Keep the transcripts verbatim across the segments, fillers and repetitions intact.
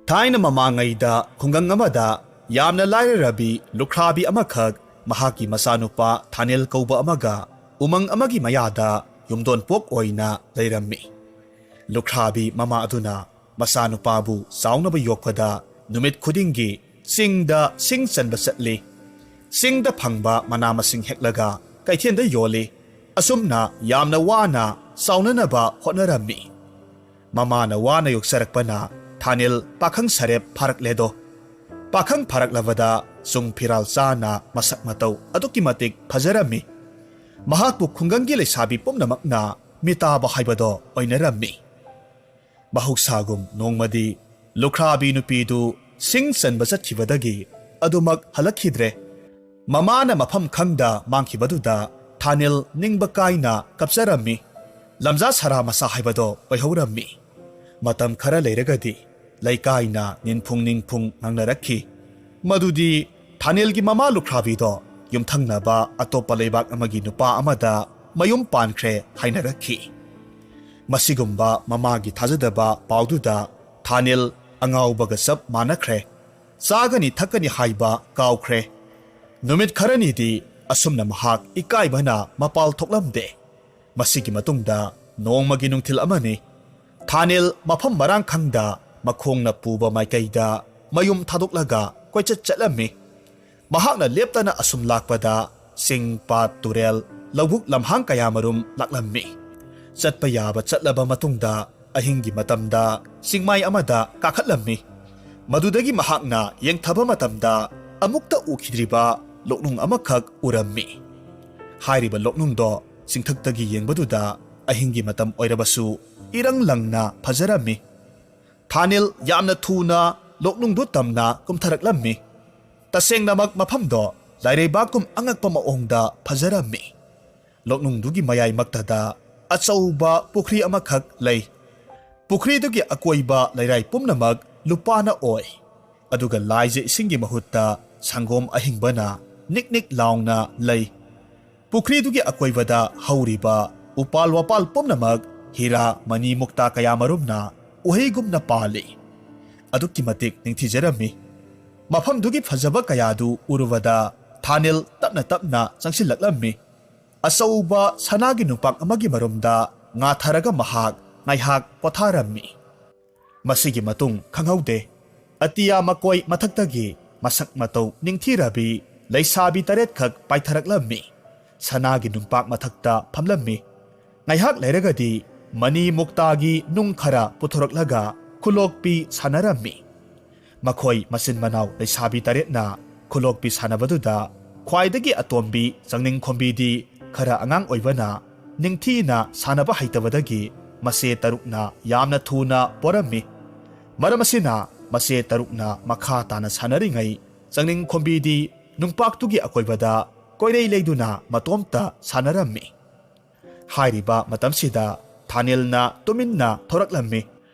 ꯊꯥꯏꯅ ꯃꯃꯥꯡꯉꯩꯗ ꯈꯨꯡꯒꯪ ꯑꯃꯗ ꯌꯥꯝꯅ ꯂꯥꯏꯔꯔꯕꯤ ꯂꯨꯈ꯭ꯔꯥꯕꯤ ꯑꯃꯈꯛ ꯃꯍꯥꯛꯀꯤ ꯃꯆꯥꯅꯨꯄꯥ ꯊꯥꯅꯦꯜ ꯀꯧꯕ ꯑꯃꯒ ꯎꯃꯪ ꯑꯃꯒꯤ ꯃꯌꯥꯗ ꯌꯨꯝꯗꯣꯟꯄꯣꯛ ꯑꯣꯏꯅ ꯂꯩꯔꯝꯃꯤ꯫ ꯂꯨꯈ꯭ꯔꯥꯕꯤ ꯃꯃꯥ ꯑꯗꯨꯅ ꯃꯆꯥꯅꯨꯄꯥꯕꯨ ꯆꯥꯎꯅꯕ ꯌꯣꯛꯄꯗ ꯅꯨꯃꯤꯠ ꯈꯨꯗꯤꯡꯒꯤ ꯆꯤꯡꯗ ꯁꯤꯡ ꯆꯟꯕ ꯆꯠꯂꯤ꯫ ꯆꯤꯡꯗ ꯐꯪꯕ ꯃꯅꯥ ꯃꯁꯤꯡ ꯍꯦꯛꯂꯒ ꯀꯩꯊꯦꯜꯗ ꯌꯣꯜꯂꯤ꯫ ꯑꯁꯨꯝꯅ ꯌꯥꯝꯅ ꯋꯥꯅ ꯆꯥꯎꯅꯅꯕ ꯍꯣꯠꯅꯔꯝꯃꯤ꯫ ꯃꯃꯥꯅ ꯋꯥꯅ ꯌꯣꯛꯆꯔꯛꯄꯅ ꯊꯥꯅꯤꯜ ꯄꯥꯈꯪ ꯁꯔꯦꯞ ꯐꯥꯔꯛꯂꯦꯗꯣ꯫ ꯄꯥꯈꯪ ꯐꯥꯔꯛꯂꯕꯗ ꯆꯨꯡ ꯐꯤꯔꯥꯜ ꯆꯥꯅ ꯃꯁꯛ ꯃꯇꯧ ꯑꯗꯨꯛꯀꯤ ꯃꯇꯤꯛ ꯐꯖꯔꯝꯃꯤ꯫ ꯃꯍꯥꯛꯄꯨ ꯈꯨꯡꯒꯪꯒꯤ ꯂꯩꯁꯥꯕꯤ ꯄꯨꯝꯅꯃꯛꯅ ꯃꯤꯇꯥꯕ ꯍꯥꯏꯕꯗꯣ ꯑꯣꯏꯅꯔꯝꯃꯤ꯫ ꯃꯍꯧꯁꯥꯒꯨꯝ ꯅꯣꯡꯃꯗꯤ ꯂꯨꯈ꯭ꯔꯥꯕꯤ ꯅꯨꯄꯤꯗꯨ ꯁꯤꯡ ꯆꯟꯕ ꯆꯠꯈꯤꯕꯗꯒꯤ ꯑꯗꯨꯃꯛ ꯍꯜꯂꯛꯈꯤꯗ꯭ꯔꯦ꯫ ꯃꯃꯥꯅ ꯃꯐꯝ ꯈꯪꯗ ꯃꯥꯡꯈꯤꯕꯗꯨꯗ ꯊꯥꯅꯤꯜ ꯅꯤꯡꯕ ꯀꯥꯏꯅ ꯀꯞꯆꯔꯝꯃꯤ꯫ ꯂꯝꯖꯥ ꯁꯔꯥ ꯃꯆꯥ ꯍꯥꯏꯕꯗꯣ ꯑꯣꯏꯍꯧꯔꯝꯃꯤ꯫ ꯃꯇꯝ ꯈꯔ ꯂꯩꯔꯒꯗꯤ ꯂꯩꯀꯥꯏꯅ ꯅꯤꯟꯐꯨꯡ ꯅꯤꯡꯐꯨꯡ ꯉꯥꯡꯅꯔꯛꯈꯤ꯫ ꯃꯗꯨꯗꯤ ꯊꯥꯅꯤꯜꯒꯤ ꯃꯃꯥ ꯂꯨꯈ꯭ꯔꯥꯕꯤꯗꯣ ꯌꯨꯝꯊꯪꯅꯕ ꯑꯇꯣꯞꯄ ꯂꯩꯕꯥꯛ ꯑꯃꯒꯤ ꯅꯨꯄꯥ ꯑꯃꯗ ꯃꯌꯨꯝ ꯄꯥꯟꯈ꯭ꯔꯦ ꯍꯥꯏꯅꯔꯛꯈꯤ꯫ ꯃꯁꯤꯒꯨꯝꯕ ꯃꯃꯥꯒꯤ ꯊꯥꯖꯗꯕ ꯄꯥꯎꯗꯨꯗ ꯊꯥꯅꯤꯜ ꯑꯉꯥꯎꯕꯒ ꯆꯞ ꯃꯥꯟꯅꯈ꯭ꯔꯦ꯫ ꯆꯥꯒꯅꯤ ꯊꯛꯀꯅꯤ ꯍꯥꯏꯕ ꯀꯥꯎꯈ꯭ꯔꯦ꯫ ꯅꯨꯃꯤꯠ ꯈꯔꯅꯤꯗꯤ ꯑꯁꯨꯝꯅ ꯃꯍꯥꯛ ꯏꯀꯥꯏꯕꯅ ꯃꯄꯥꯜ ꯊꯣꯛꯂꯝꯗꯦ꯫ ꯃꯁꯤꯒꯤ ꯃꯇꯨꯡꯗ ꯅꯣꯡꯃꯒꯤ ꯅꯨꯡꯊꯤꯜ ꯑꯃꯅꯤ꯫ ꯊꯥꯅꯤꯜ ꯃꯐꯝ ꯃꯔꯥꯡ ꯈꯪꯗ ꯃꯈꯣꯡꯅ ꯄꯨꯕ ꯃꯥꯏꯀꯩꯗ ꯃꯌꯨꯝ ꯊꯥꯗꯣꯛꯂꯒ ꯀꯣꯏꯆꯠ ꯆꯠꯂꯝꯃꯤ꯫ ꯃꯍꯥꯛꯅ ꯂꯦꯞꯇꯅ ꯑꯁꯨꯝ ꯂꯥꯛꯄꯗ ꯆꯤꯡ, ꯄꯥꯠ, ꯇꯨꯔꯦꯜ, ꯂꯧꯕꯨꯛ, ꯂꯝꯍꯥꯡ ꯀꯌꯥꯃꯔꯨꯝ ꯂꯥꯛꯂꯝꯃꯤ꯫ ꯆꯠꯄ ꯌꯥꯕ ꯆꯠꯂꯕ ꯃꯇꯨꯡꯗ ꯑꯍꯤꯡꯒꯤ ꯃꯇꯝꯗ ꯆꯤꯡꯃꯥꯏ ꯑꯃꯗ ꯀꯥꯈꯠꯂꯝꯃꯤ꯫ ꯃꯗꯨꯗꯒꯤ ꯃꯍꯥꯛꯅ ꯌꯦꯡꯊꯕ ꯃꯇꯝꯗ ꯑꯃꯨꯛꯇ ꯎꯈꯤꯗ꯭ꯔꯤꯕ ꯂꯣꯛꯅꯨꯡ ꯑꯃꯈꯛ ꯎꯔꯝꯃꯤ꯫ ꯍꯥꯏꯔꯤꯕ ꯂꯣꯛꯅꯨꯡꯗꯣ ꯆꯤꯡꯊꯛꯇꯒꯤ ꯌꯦꯡꯕꯗꯨꯗ ꯑꯍꯤꯡꯒꯤ ꯃꯇꯝ ꯑꯣꯏꯔꯕꯁꯨ ꯏꯔꯪ ꯂꯪꯅ ꯐꯖꯔꯝꯃꯤ꯫ ꯊꯥꯅꯤꯜ ꯌꯥꯝꯅ ꯊꯨꯅ ꯂꯣꯛꯅꯨꯡꯗꯨ ꯇꯝꯅ ꯀꯨꯝꯊꯔꯛꯂꯝꯃꯤ꯫ ꯇꯁꯦꯡꯅꯃꯛ ꯃꯐꯝꯗꯣ ꯂꯥꯏꯔꯩꯕꯥꯛꯀꯨꯝ ꯑꯉꯛꯄ ꯃꯑꯣꯡꯗ ꯐꯖꯔꯝꯃꯤ꯫ ꯂꯣꯛꯅꯨꯡꯗꯨꯒꯤ ꯃꯌꯥꯏꯃꯛꯇꯗ ꯑꯆꯧꯕ ꯄꯨꯈ꯭ꯔꯤ ꯑꯃꯈꯛ ꯂꯩ꯫ ꯄꯨꯈ꯭ꯔꯤꯗꯨꯒꯤ ꯑꯀꯣꯏꯕ ꯂꯩꯔꯥꯏ ꯄꯨꯝꯅꯃꯛ ꯂꯨꯄꯥꯅ ꯑꯣꯏ꯫ ꯑꯗꯨꯒ ꯂꯥꯏꯖ ꯏꯁꯤꯡꯒꯤ ꯃꯍꯨꯠꯇ ꯁꯪꯒꯣꯝ ꯑꯍꯤꯡꯕꯅ ꯅꯤꯛ ꯅꯤꯛ ꯂꯥꯎꯅ ꯂꯩ꯫ ꯄꯨꯈ꯭ꯔꯤꯗꯨꯒꯤ ꯑꯀꯣꯏꯕꯗ ꯍꯧꯔꯤꯕ ꯎꯄꯥꯜ ꯋꯥꯄꯥꯜ ꯄꯨꯝꯅꯃꯛ ꯍꯤꯔꯥ ꯃꯅꯤ ꯃꯨꯛꯇꯥ ꯀꯌꯥꯃꯔꯨꯝꯅ ꯎꯍꯩꯒꯨꯝꯅ ꯄꯥꯜꯂꯤ꯫ ꯑꯗꯨꯛꯀꯤ ꯃꯇꯤꯛ ꯅꯤꯡꯊꯤꯖꯔꯝꯃꯤ꯫ ꯃꯐꯝꯗꯨꯒꯤ ꯐꯖꯕ ꯀꯌꯥꯗꯨ ꯎꯔꯨꯕꯗ ꯊꯥꯅꯤꯜ ꯇꯞꯅ ꯇꯞꯅ ꯆꯪꯁꯤꯜꯂꯛꯂꯝꯃꯤ꯫ ꯑꯆꯧꯕ ꯁꯅꯥꯒꯤ ꯅꯨꯡꯄꯥꯛ ꯑꯃꯒꯤ ꯃꯔꯨꯝꯗ ꯉꯥꯊꯔꯒ ꯃꯍꯥꯛ ꯉꯥꯏꯍꯥꯛ ꯄꯣꯊꯥꯔꯝꯃꯤ꯫ ꯃꯁꯤꯒꯤ ꯃꯇꯨꯡ ꯈꯪꯍꯧꯗꯦ꯫ ꯑꯇꯤꯌꯥ ꯃꯀꯣꯏ ꯃꯊꯛꯇꯒꯤ ꯃꯁꯛ ꯃꯇꯧ ꯅꯤꯡꯊꯤꯔꯕꯤ ꯂꯩꯁꯥꯕꯤ ꯇꯔꯦꯠꯈꯛ ꯄꯥꯏꯊꯔꯛꯂꯝꯃꯤ꯫ ꯁꯅꯥꯒꯤ ꯅꯨꯡꯄꯥꯛ ꯃꯊꯛꯇ ꯐꯝꯂꯝꯃꯤ꯫ ꯉꯥꯏꯍꯥꯛ ꯂꯩꯔꯒꯗꯤ ꯃꯅꯤ ꯃꯨꯛꯇꯥꯒꯤ ꯅꯨꯡ ꯈꯔ ꯄꯨꯊꯣꯔꯛꯂꯒ ꯈꯨꯂꯣꯛꯄꯤ ꯁꯥꯟꯅꯔꯝꯃꯤ꯫ ꯃꯈꯣꯏ ꯃꯆꯤꯟ ꯃꯅꯥꯎ ꯂꯩꯁꯥꯕꯤ ꯇꯔꯦꯠꯅ ꯈꯨꯂꯣꯛꯄꯤ ꯁꯥꯟꯅꯕꯗꯨꯗ ꯈ꯭ꯋꯥꯏꯗꯒꯤ ꯑꯇꯣꯝꯕꯤ ꯆꯪꯅꯤꯡꯈꯣꯝꯕꯤꯗꯤ ꯈꯔ ꯑꯉꯥꯡ ꯑꯣꯏꯕꯅ ꯅꯤꯡꯊꯤꯅ ꯁꯥꯟꯅꯕ ꯍꯩꯇꯕꯗꯒꯤ ꯃꯆꯦ ꯇꯔꯨꯛꯅ ꯌꯥꯝꯅ ꯊꯨꯅ ꯄꯣꯔꯝꯃꯤ꯫ ꯃꯔꯝ ꯑꯁꯤꯅ ꯃꯆꯦ ꯇꯔꯨꯛꯅ ꯃꯈꯥ ꯇꯥꯅ ꯁꯥꯟꯅꯔꯤꯉꯩ ꯆꯪꯅꯤꯡꯈꯣꯝꯕꯤꯗꯤ ꯅꯨꯡꯄꯥꯛꯇꯨꯒꯤ ꯑꯀꯣꯏꯕꯗ ꯀꯣꯏꯔꯩ ꯂꯩꯗꯨꯅ ꯃꯇꯣꯝꯇ ꯁꯥꯟꯅꯔꯝꯃꯤ꯫ ꯍꯥꯏꯔꯤꯕ ꯃꯇꯝꯁꯤꯗ ꯊꯥꯅꯤꯜꯅ ꯇꯨꯃꯤꯟꯅ ꯊꯣꯔꯛꯂꯝꯃꯤ꯫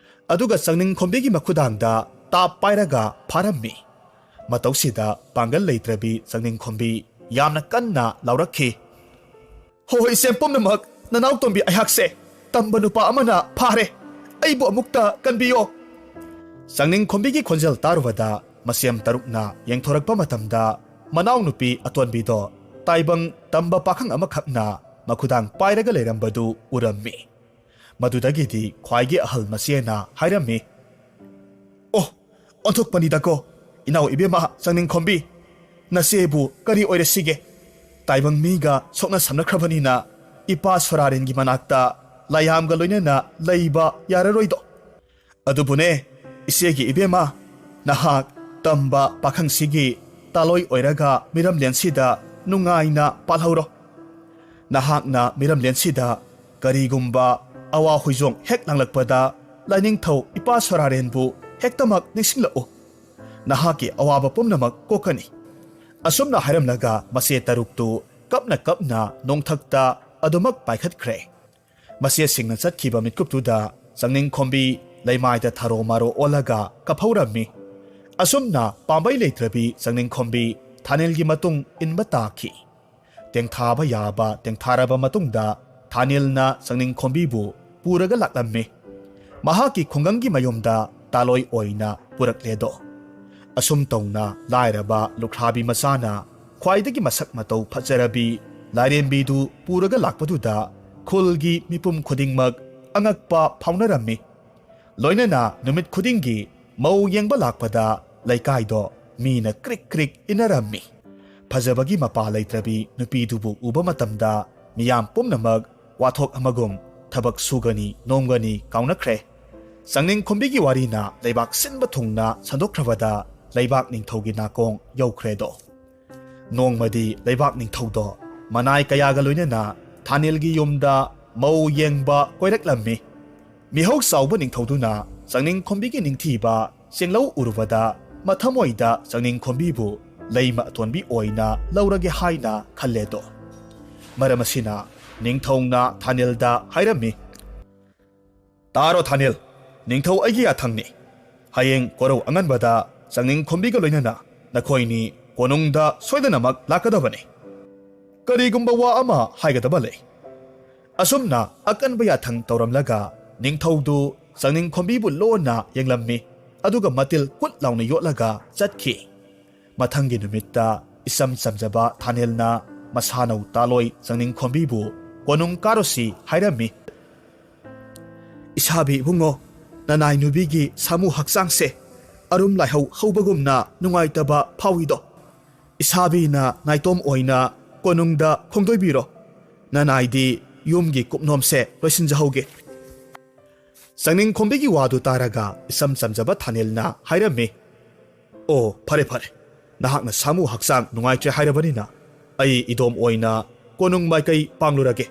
ꯑꯗꯨꯒ ꯆꯪꯅꯤꯡꯈꯣꯝꯕꯤꯒꯤ ꯃꯈꯨꯗꯥꯡꯗ ꯇꯥꯞ ꯄꯥꯏꯔꯒ ꯐꯥꯔꯝꯃꯤ꯫ ꯃꯇꯧꯁꯤꯗ ꯄꯥꯡꯒꯜ ꯂꯩꯇ꯭ꯔꯕꯤ ꯆꯪꯅꯤꯡꯈꯣꯝꯕꯤ ꯌꯥꯝꯅ ꯀꯟꯅ ꯂꯥꯎꯔꯛꯈꯤ꯫ "ꯍꯣ, ꯏꯆꯦꯝ ꯄꯨꯝꯅꯃꯛ, ꯅꯅꯥꯎꯇꯣꯝꯕꯤ ꯑꯩꯍꯥꯛꯁꯦ ꯇꯝꯕ ꯅꯨꯄꯥ ꯑꯃꯅ ꯐꯥꯔꯦ꯫ ꯑꯩꯕꯨ ꯑꯃꯨꯛꯇ ꯀꯟꯕꯤꯌꯣ!" ꯆꯪꯅꯤꯡꯈꯣꯝꯕꯤꯒꯤ ꯈꯣꯟꯖꯦꯜ ꯇꯥꯔꯨꯕꯗ ꯃꯁꯦꯝ ꯇꯔꯨꯛꯅ ꯌꯦꯡꯊꯣꯔꯛꯄ ꯃꯇꯝꯗ ꯃꯅꯥꯎꯅꯨꯄꯤ ꯑꯇꯣꯟꯕꯤꯗꯣ ꯇꯥꯏꯕꯪ ꯇꯝꯕ ꯄꯥꯈꯪ ꯑꯃꯈꯛꯅ ꯃꯈꯨꯗꯥꯡ ꯄꯥꯏꯔꯒ ꯂꯩꯔꯝꯕꯗꯨ ꯎꯔꯝꯃꯤ꯫ ꯃꯗꯨꯗꯒꯤꯗꯤ ꯈ꯭ꯋꯥꯏꯒꯤ ꯑꯍꯜ ꯃꯆꯦꯅ ꯍꯥꯏꯔꯝꯃꯤ, "ꯑꯣ, ꯑꯣꯟꯊꯣꯛꯄꯅꯤꯗꯀꯣ, ꯏꯅꯥꯎ ꯏꯕꯦꯝꯃ ꯆꯪꯅꯤꯡꯈꯣꯝꯕꯤ, ꯅꯆꯦꯕꯨ ꯀꯔꯤ ꯑꯣꯏꯔꯁꯤꯒꯦ? ꯇꯥꯏꯕꯪ ꯃꯤꯒ ꯁꯣꯛꯅ ꯁꯝꯅꯈ꯭ꯔꯕꯅꯤꯅ ꯏꯄꯥ ꯁꯣꯔꯥꯔꯦꯟꯒꯤ ꯃꯅꯥꯛꯇ ꯂꯥꯏꯌꯥꯝꯒ ꯂꯣꯏꯅꯅ ꯂꯩꯕ ꯌꯥꯔꯔꯣꯏꯗꯣ꯫ ꯑꯗꯨꯕꯨꯅꯦ, ꯏꯆꯦꯒꯤ ꯏꯕꯦꯝꯃ, ꯅꯍꯥꯛ ꯇꯝꯕ ꯄꯥꯈꯪꯁꯤꯒꯤ ꯇꯥꯂꯣꯏ ꯑꯣꯏꯔꯒ ꯃꯤꯔꯝꯂꯦꯟꯁꯤꯗ ꯅꯨꯡꯉꯥꯏꯅ ꯄꯥꯜꯍꯧꯔꯣ꯫ ꯅꯍꯥꯛꯅ ꯃꯤꯔꯝꯂꯦꯟꯁꯤꯗ ꯀꯔꯤꯒꯨꯝꯕ ꯑꯋꯥ ꯍꯨꯏꯖꯣꯡ ꯍꯦꯛ ꯂꯥꯡꯂꯛꯄꯗ ꯂꯥꯏꯅꯤꯡꯊꯧ ꯏꯄꯥ ꯁꯣꯔꯥꯔꯦꯟꯕꯨ ꯍꯦꯛꯇꯃꯛ ꯅꯤꯡꯁꯤꯡꯂꯛꯎ꯫ ꯅꯍꯥꯛꯀꯤ ꯑꯋꯥꯕ ꯄꯨꯝꯅꯃꯛ ꯀꯣꯛꯀꯅꯤ꯫" ꯑꯁꯨꯝꯅ ꯍꯥꯏꯔꯝꯂꯒ ꯃꯆꯦ ꯇꯔꯨꯛꯇꯨ ꯀꯞꯅ ꯀꯞꯅ ꯅꯣꯡꯊꯛꯇ ꯑꯗꯨꯃꯛ ꯄꯥꯏꯈꯠꯈ꯭ꯔꯦ꯫ ꯃꯆꯦꯁꯤꯡꯅ ꯆꯠꯈꯤꯕ ꯃꯤꯠꯀꯨꯞꯇꯨꯗ ꯆꯪꯅꯤꯡꯈꯣꯝꯕꯤ ꯂꯩꯃꯥꯏꯗ ꯊꯥꯔꯣ ꯃꯥꯔꯣ ꯑꯣꯜꯂꯒ ꯀꯞꯍꯧꯔꯝꯃꯤ꯫ ꯑꯁꯨꯝꯅ ꯄꯥꯝꯕꯩ ꯂꯩꯇ꯭ꯔꯕꯤ ꯆꯪꯅꯤꯡꯈꯣꯝꯕꯤ ꯊꯥꯅꯤꯜꯒꯤ ꯃꯇꯨꯡ ꯏꯟꯕ ꯇꯥꯈꯤ꯫ ꯇꯦꯡꯊꯥꯕ ꯌꯥꯕ ꯇꯦꯡꯊꯥꯔꯕ ꯃꯇꯨꯡꯗ ꯊꯥꯅꯤꯜꯅ ꯆꯪꯅꯤꯡꯈꯣꯝꯕꯤꯕꯨ ꯄꯨꯔꯒ ꯂꯥꯛꯂꯝꯃꯤ꯫ ꯃꯍꯥꯛꯀꯤ ꯈꯨꯡꯒꯪꯒꯤ ꯃꯌꯨꯝꯗ ꯇꯥꯂꯣꯏ ꯑꯣꯏꯅ ꯄꯨꯔꯛꯂꯦꯗꯣ꯫ ꯑꯁꯨꯝ ꯇꯧꯅ ꯂꯥꯏꯔꯕ ꯂꯨꯈ꯭ꯔꯥꯕꯤ ꯃꯆꯥꯅ ꯈ꯭ꯋꯥꯏꯗꯒꯤ ꯃꯁꯛ ꯃꯇꯧ ꯐꯖꯔꯕꯤ ꯂꯥꯏꯔꯦꯝꯕꯤꯗꯨ ꯄꯨꯔꯒ ꯂꯥꯛꯄꯗꯨꯗ ꯈꯨꯜꯒꯤ ꯃꯤꯄꯨꯝ ꯈꯨꯗꯤꯡꯃꯛ ꯑꯉꯛꯄ ꯐꯥꯎꯅꯔꯝꯃꯤ꯫ ꯂꯣꯏꯅꯅ ꯅꯨꯃꯤꯠ ꯈꯨꯗꯤꯡꯒꯤ ꯃꯧ ꯌꯦꯡꯕ ꯂꯥꯛꯄꯗ ꯂꯩꯀꯥꯏꯗꯣ ꯃꯤꯅ ꯀ꯭ꯔꯤꯛ ꯀ꯭ꯔꯤꯛ ꯏꯟꯅꯔꯝꯃꯤ꯫ ꯐꯖꯕꯒꯤ ꯃꯄꯥ ꯂꯩꯇ꯭ꯔꯕꯤ ꯅꯨꯄꯤꯗꯨꯕꯨ ꯎꯕ ꯃꯇꯝꯗ ꯃꯤꯌꯥꯝ ꯄꯨꯝꯅꯃꯛ ꯋꯥꯊꯣꯛ ꯑꯃꯒꯨꯝ ꯊꯕꯛ ꯁꯨꯒꯅꯤ ꯅꯣꯝꯒꯅꯤ ꯀꯥꯎꯅꯈ꯭ꯔꯦ꯫ ꯆꯪꯅꯤꯡꯈꯣꯝꯕꯤꯒꯤ ꯋꯥꯔꯤꯅ ꯂꯩꯕꯥꯛ ꯁꯤꯟꯕ ꯊꯨꯡꯅ ꯁꯟꯗꯣꯛꯈ꯭ꯔꯕꯗ ꯂꯩꯕꯥꯛ ꯅꯤꯡꯊꯧꯒꯤ ꯅꯥꯀꯣꯡ ꯌꯧꯈ꯭ꯔꯦꯗꯣ꯫ ꯅꯣꯡꯃꯗꯤ ꯂꯩꯕꯥꯛ ꯅꯤꯡꯊꯧꯗꯣ ꯃꯅꯥꯏ ꯀꯌꯥꯒ ꯂꯣꯏꯅꯅ ꯊꯥꯅꯤꯜꯒꯤ ꯌꯨꯝꯗ ꯃꯧ ꯌꯦꯡꯕ ꯀꯣꯏꯔꯛꯂꯝꯃꯤ꯫ ꯃꯤꯍꯧ ꯆꯥꯎꯕ ꯅꯤꯡꯊꯧꯗꯨꯅ ꯆꯪꯅꯤꯡꯈꯣꯝꯕꯤꯒꯤ ꯅꯤꯡꯊꯤꯕ ꯆꯦꯡꯂꯧ ꯎꯔꯨꯕꯗ ꯃꯊꯃꯣꯏꯗ ꯆꯪꯅꯤꯡꯈꯣꯝꯕꯤꯕꯨ ꯂꯩꯃ ꯑꯇꯣꯟꯕꯤ ꯑꯣꯏꯅ ꯂꯧꯔꯒꯦ ꯍꯥꯏꯅ ꯈꯜꯂꯦꯗꯣ꯫ ꯃꯔꯝ ꯑꯁꯤꯅ ꯅꯤꯡꯊꯧꯅ ꯊꯥꯅꯤꯜꯗ ꯍꯥꯏꯔꯝꯃꯤ, "ꯇꯥꯔꯣ ꯊꯥꯅꯤꯜ, ꯅꯤꯡꯊꯧ ꯑꯩꯒꯤ ꯌꯥꯊꯪꯅꯤ꯫ ꯍꯌꯦꯡ ꯀꯣꯔꯧ ꯑꯉꯟꯕꯗ ꯆꯪꯅꯤꯡꯈꯣꯝꯕꯤꯒ ꯂꯣꯏꯅꯅ ꯅꯈꯣꯏꯅꯤ ꯀꯣꯅꯨꯡꯗ ꯁꯣꯏꯗꯅꯃꯛ ꯂꯥꯛꯀꯗꯕꯅꯤ꯫ ꯀꯔꯤꯒꯨꯝꯕ ꯋꯥ ꯑꯃ ꯍꯥꯏꯒꯗꯕ ꯂꯩ꯫" ꯑꯁꯨꯝꯅ ꯑꯀꯟꯕ ꯌꯥꯊꯪ ꯇꯧꯔꯝꯂꯒ ꯅꯤꯡꯊꯧꯗꯨ ꯆꯪꯅꯤꯡꯈꯣꯝꯕꯤꯕꯨ ꯂꯣꯟꯅ ꯌꯦꯡꯂꯝꯃꯤ, ꯑꯗꯨꯒ ꯃꯇꯤꯜ ꯀꯨꯠ ꯂꯥꯎꯅ ꯌꯣꯠꯂꯒ ꯆꯠꯈꯤ꯫ ꯃꯊꯪꯒꯤ ꯅꯨꯃꯤꯠꯇ ꯏꯆꯝ ꯆꯝꯖꯕ ꯊꯥꯅꯤꯜꯅ ꯃꯁꯥꯅꯧ ꯇꯥꯂꯣꯏ ꯆꯪꯅꯤꯡꯈꯣꯝꯕꯤꯕꯨ ꯀꯣꯅꯨꯡ ꯀꯥꯔꯨꯁꯤ ꯍꯥꯏꯔꯝꯃꯤ꯫ "ꯏꯁꯥꯕꯤ ꯏꯕꯨꯡꯉꯣ, ꯅꯅꯥꯏ ꯅꯨꯕꯤꯒꯤ ꯁꯥꯃꯨ ꯍꯛꯆꯥꯡꯁꯦ ꯑꯔꯨꯝ ꯂꯥꯏꯍꯧ ꯍꯧꯕꯒꯨꯝꯅ ꯅꯨꯡꯉꯥꯏꯇꯕ ꯐꯥꯎꯏꯗꯣ꯫ ꯏꯁꯥꯕꯤꯅ ꯅꯥꯏꯇꯣꯝ ꯑꯣꯏꯅ ꯀꯣꯅꯨꯡꯗ ꯈꯣꯡꯗꯣꯏꯕꯤꯔꯣ꯫ ꯅꯅꯥꯏꯗꯤ ꯌꯨꯝꯒꯤ ꯀꯨꯞꯅꯣꯝꯁꯦ ꯂꯣꯏꯁꯤꯟꯖꯍꯧꯒꯦ꯫" ꯆꯪꯅꯤꯡꯈꯣꯝꯕꯤꯒꯤ ꯋꯥꯗꯨ ꯇꯥꯔꯒ ꯏꯆꯝ ꯆꯝꯖꯕ ꯊꯥꯅꯤꯜꯅ ꯍꯥꯏꯔꯝꯃꯤ, "ꯑꯣ, ꯐꯔꯦ ꯐꯔꯦ, ꯅꯍꯥꯛꯅ ꯁꯥꯃꯨ ꯍꯛꯆꯥꯡ ꯅꯨꯡꯉꯥꯏꯇ꯭ꯔꯦ ꯍꯥꯏꯔꯕꯅꯤꯅ ꯑꯩ ꯏꯗꯣꯝ ꯑꯣꯏꯅ ꯀꯣꯅꯨꯡ ꯃꯥꯏꯀꯩ ꯄꯥꯡꯂꯨꯔꯒꯦ꯫"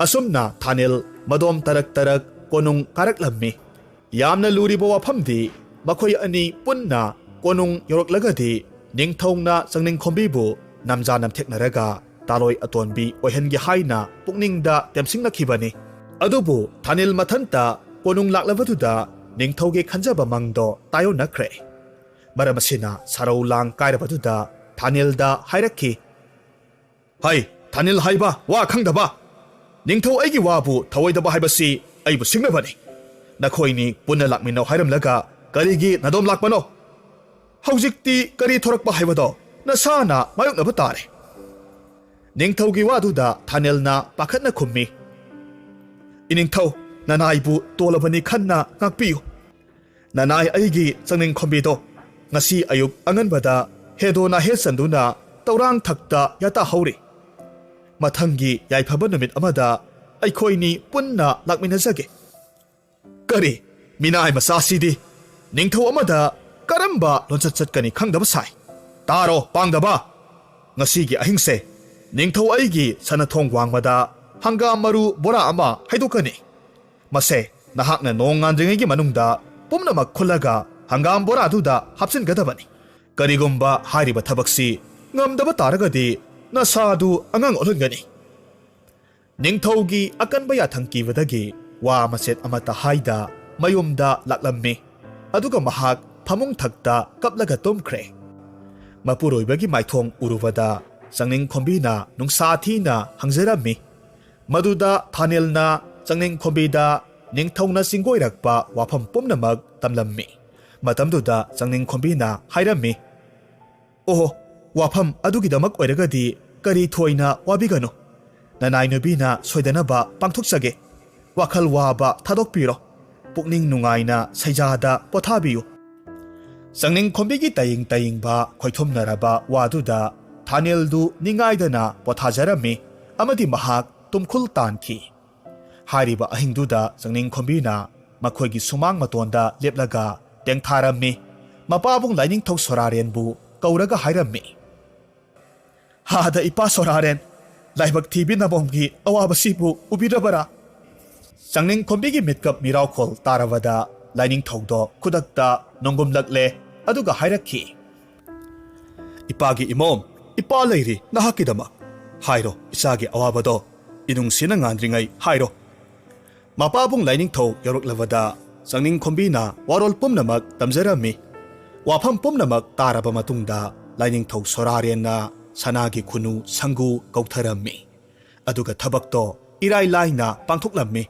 ꯑꯁꯨꯝꯅ ꯊꯥꯅꯤꯜ ꯃꯗꯣꯝ ꯇꯔꯛ ꯇꯔꯛ ꯀꯣꯅꯨꯡ ꯀꯥꯔꯛꯂꯝꯃꯤ꯫ ꯌꯥꯝꯅ ꯂꯨꯔꯤꯕ ꯋꯥꯐꯝꯗꯤ ꯃꯈꯣꯏ ꯑꯅꯤ ꯄꯨꯟꯅ ꯀꯣꯅꯨꯡ ꯌꯧꯔꯛꯂꯒꯗꯤ ꯅꯤꯡꯊꯧꯅ ꯆꯪꯅꯤꯡꯈꯣꯝꯕꯤꯕꯨ ꯅꯝꯖꯥ ꯅꯝꯊꯦꯛꯅꯔꯒ ꯇꯥꯂꯣꯏ ꯑꯇꯣꯟꯕꯤ ꯑꯣꯏꯍꯟꯒꯦ ꯍꯥꯏꯅ ꯄꯨꯛꯅꯤꯡꯗ ꯇꯦꯝꯁꯤꯡꯂꯛꯈꯤꯕꯅꯤ꯫ ꯑꯗꯨꯕꯨ ꯊꯥꯅꯤꯜ ꯃꯊꯟꯇ ꯀꯣꯅꯨꯡ ꯂꯥꯛꯂꯕꯗꯨꯗ ꯅꯤꯡꯊꯧꯒꯤ ꯈꯟꯖꯕ ꯃꯪꯗꯣ ꯇꯥꯏꯌꯣꯟꯅꯈ꯭ꯔꯦ꯫ ꯃꯔꯝ ꯑꯁꯤꯅ ꯁꯥꯔꯧ ꯂꯥꯡ ꯀꯥꯏꯔꯕꯗꯨꯗ ꯊꯥꯅꯤꯜꯗ ꯍꯥꯏꯔꯛꯈꯤ, "ꯍꯩ, ꯊꯥꯅꯤꯜ ꯍꯥꯏꯕ ꯋꯥ ꯈꯪꯗꯕ! ꯅꯤꯡꯊꯧ ꯑꯩꯒꯤ ꯋꯥꯕꯨ ꯊꯧꯑꯣꯏꯗꯕ ꯍꯥꯏꯕꯁꯤ ꯑꯩꯕꯨ ꯁꯤꯡꯅꯕꯅꯤ꯫ ꯅꯈꯣꯏꯅꯤ ꯄꯨꯟꯅ ꯂꯥꯛꯃꯤꯟꯅꯧ ꯍꯥꯏꯔꯝꯂꯒ ꯀꯔꯤꯒꯤ ꯅꯗꯣꯝ ꯂꯥꯛꯄꯅꯣ? ꯍꯧꯖꯤꯛꯇꯤ ꯀꯔꯤ ꯊꯣꯔꯛꯄ ꯍꯥꯏꯕꯗꯣ ꯅꯁꯥꯅ ꯃꯥꯌꯣꯛꯅꯕ ꯇꯥꯔꯦ꯫ ꯅꯤꯡꯊꯧꯒꯤ ꯋꯥꯗꯨꯗ ꯊꯥꯅꯦꯜꯅ ꯄꯥꯈꯠꯅ ꯈꯨꯝꯃꯤ, "ꯏꯅꯤꯡꯊꯧ, ꯅꯅꯥꯏꯕꯨ ꯇꯣꯜꯂꯕꯅꯤ ꯈꯟꯅ ꯉꯥꯛꯄꯤꯌꯨ꯫ ꯅꯅꯥꯏ ꯑꯩꯒꯤ ꯆꯪꯅꯤꯡ ꯈꯣꯝꯕꯤꯗꯣ ꯉꯁꯤ ꯑꯌꯨꯛ ꯑꯉꯟꯕꯗ ꯍꯦꯗꯣꯅ ꯍꯦ ꯆꯟꯗꯨꯅ ꯇꯧꯔꯥꯡ ꯊꯛꯇ ꯌꯥꯇꯥꯍꯧꯔꯤ꯫ ꯃꯊꯪꯒꯤ ꯌꯥꯏꯐꯕ ꯅꯨꯃꯤꯠ ꯑꯃꯗ ꯑꯩꯈꯣꯏꯅꯤ ꯄꯨꯟꯅ ꯂꯥꯛꯃꯤꯟꯅꯖꯒꯦ꯫" ꯀꯔꯤ? ꯃꯤꯅꯥꯏ ꯃꯆꯥꯁꯤꯗꯤ ꯅꯤꯡꯊꯧ ꯑꯃꯗ ꯀꯔꯝꯕ ꯂꯣꯟꯆꯠ ꯆꯠꯀꯅꯤ ꯈꯪꯗꯕ ꯁꯥꯏ꯫ ꯇꯥꯔꯣ, ꯄꯥꯡꯗꯕ! ꯉꯁꯤꯒꯤ ꯑꯍꯤꯡꯁꯦ ꯅꯤꯡꯊꯧ ꯑꯩꯒꯤ ꯁꯅꯥꯊꯣꯡ ꯋꯥꯡꯃꯗ ꯍꯪꯒꯥꯝ ꯃꯔꯨ ꯕꯣꯔꯥ ꯑꯃ ꯍꯩꯗꯣꯛꯀꯅꯤ꯫ ꯃꯁꯦ ꯅꯍꯥꯛꯅ ꯅꯣꯡ ꯉꯥꯟꯗ꯭ꯔꯤꯉꯩꯒꯤ ꯃꯅꯨꯡꯗ ꯄꯨꯝꯅꯃꯛ ꯈꯨꯜꯂꯒ ꯍꯪꯒꯥꯝ ꯕꯣꯔꯥꯗꯨꯗ ꯍꯥꯞꯆꯤꯟꯒꯗꯕꯅꯤ꯫ ꯀꯔꯤꯒꯨꯝꯕ ꯍꯥꯏꯔꯤꯕ ꯊꯕꯛꯁꯤ ꯉꯝꯗꯕ ꯇꯥꯔꯒꯗꯤ ꯅꯁꯥꯗꯨ ꯑꯉꯥꯡ ꯑꯣꯜꯍꯟꯒꯅꯤ꯫ ꯅꯤꯡꯊꯧꯒꯤ ꯑꯀꯟꯕ ꯌꯥꯊꯪ ꯀꯤꯕꯗꯒꯤ ꯋꯥ ꯃꯆꯦꯠ ꯑꯃꯠꯇ ꯍꯥꯏꯗ ꯃꯌꯨꯝꯗ ꯂꯥꯛꯂꯝꯃꯤ꯫ ꯑꯗꯨꯒ ꯃꯍꯥꯛ ꯐꯃꯨꯡ ꯊꯛꯇ ꯀꯞꯂꯒ ꯇꯨꯝꯈ꯭ꯔꯦ꯫ ꯃꯄꯨꯔꯣꯏꯕꯒꯤ ꯃꯥꯏꯊꯣꯡ ꯎꯔꯨꯕꯗ ꯆꯪꯅꯤꯡ ꯈꯣꯝꯕꯤꯅ ꯅꯨꯡꯁꯥ ꯊꯤꯅ ꯍꯪꯖꯔꯝꯃꯤ꯫ ꯃꯗꯨꯗ ꯊꯥꯅꯦꯜꯅ ꯆꯪꯅꯤꯡ ꯈꯣꯝꯕꯤꯗ ꯅꯤꯡꯊꯧꯅ ꯆꯤꯡꯒꯣꯏꯔꯛꯄ ꯋꯥꯐꯝ ꯄꯨꯝꯅꯃꯛ ꯇꯝꯂꯝꯃꯤ꯫ ꯃꯇꯝꯗꯨꯗ ꯆꯪꯅꯤꯡ ꯈꯣꯝꯕꯤꯅ ꯍꯥꯏꯔꯝꯃꯤ, "ꯑꯣꯍꯣ, ꯋꯥꯐꯝ ꯑꯗꯨꯒꯤꯗꯃꯛ ꯑꯣꯏꯔꯒꯗꯤ ꯀꯔꯤ ꯊꯣꯏꯅ ꯋꯥꯕꯤꯒꯅꯨ꯫ ꯅꯅꯥꯏ ꯅꯨꯄꯤꯅ ꯁꯣꯏꯗꯅꯕ ꯄꯥꯡꯊꯣꯛꯆꯒꯦ꯫ ꯋꯥꯈꯜ ꯋꯥꯕ ꯊꯥꯗꯣꯛꯄꯤꯔꯣ꯫ ꯄꯨꯛꯅꯤꯡ ꯅꯨꯡꯉꯥꯏꯅ ꯁꯩꯖꯥꯗ ꯄꯣꯊꯥꯕꯤꯌꯨ꯫" ꯆꯪꯅꯤꯡ ꯈꯣꯝꯕꯤꯒꯤ ꯇꯌꯤꯡ ꯇꯌꯤꯡꯕ ꯈꯣꯏꯊꯨꯝꯅꯔꯕ ꯋꯥꯗꯨꯗ ꯊꯥꯅꯦꯜꯗꯨ ꯅꯤꯡꯉꯥꯏꯗꯅ ꯄꯣꯊꯥꯖꯔꯝꯃꯤ ꯑꯃꯗꯤ ꯃꯍꯥꯛ ꯇꯨꯝꯈꯨꯜ ꯇꯥꯟꯈꯤ꯫ ꯍꯥꯏꯔꯤꯕ ꯑꯍꯤꯡꯗꯨꯗ ꯆꯪꯅꯤꯡ ꯈꯣꯝꯕꯤꯅ ꯃꯈꯣꯏꯒꯤ ꯁꯨꯃꯥꯡ ꯃꯇꯣꯟꯗ ꯂꯦꯞꯂꯒ ꯇꯦꯡꯊꯥꯔꯝꯃꯤ꯫ ꯃꯄꯥꯕꯨꯡ ꯂꯥꯏꯅꯤꯡꯊꯧ ꯁꯣꯔꯥꯔꯦꯟꯕꯨ ꯀꯧꯔꯒ ꯍꯥꯏꯔꯝꯃꯤ, "ꯑꯥꯗ ꯏꯄꯥ ꯁꯣꯔꯥꯔꯦꯟ, ꯂꯥꯏꯕꯛ ꯊꯤꯕꯤ ꯅꯕꯣꯝꯒꯤ ꯑꯋꯥꯕꯁꯤꯕꯨ ꯎꯕꯤꯔꯕꯔꯥ?" ꯆꯪꯅꯤꯡ ꯈꯣꯝꯕꯤꯒꯤ ꯃꯤꯠꯀꯞ ꯃꯤꯔꯥꯎꯈꯣꯜ ꯇꯥꯔꯕꯗ ꯂꯥꯏꯅꯤꯡꯊꯧꯗꯣ ꯈꯨꯗꯛꯇ ꯅꯣꯡꯒꯨꯝꯂꯛꯂꯦ꯫ ꯑꯗꯨꯒ ꯍꯥꯏꯔꯛꯈꯤ, "ꯏꯄꯥꯒꯤ ꯏꯃꯣꯝ, ꯏꯄꯥ ꯂꯩꯔꯤ ꯅꯍꯥꯛꯀꯤꯗꯃꯛ꯫ ꯍꯥꯏꯔꯣ, ꯏꯆꯥꯒꯤ ꯑꯋꯥꯕꯗꯣ ꯏꯅꯨꯡꯁꯤꯅ ꯉꯥꯟꯗ꯭ꯔꯤꯉꯩ ꯍꯥꯏꯔꯣ꯫" ꯃꯄꯥꯕꯨꯡ ꯂꯥꯏꯅꯤꯡꯊꯧ ꯌꯧꯔꯛꯂꯕꯗ ꯆꯪꯅꯤꯡ ꯈꯣꯝꯕꯤꯅ ꯋꯥꯔꯣꯜ ꯄꯨꯝꯅꯃꯛ ꯇꯝꯖꯔꯝꯃꯤ꯫ ꯋꯥꯐꯝ ꯄꯨꯝꯅꯃꯛ ꯇꯥꯔꯕ ꯃꯇꯨꯡꯗ ꯂꯥꯏꯅꯤꯡꯊꯧ ꯁꯣꯔꯥꯔꯦꯟꯅ ꯁꯅꯥꯒꯤ ꯈꯨꯅꯨ ꯁꯪꯒꯨ ꯀꯧꯊꯔꯝꯃꯤ꯫ ꯑꯗꯨꯒ ꯊꯕꯛꯇꯣ ꯏꯔꯥꯏ ꯂꯥꯏꯅ ꯄꯥꯡꯊꯣꯛꯂꯝꯃꯤ꯫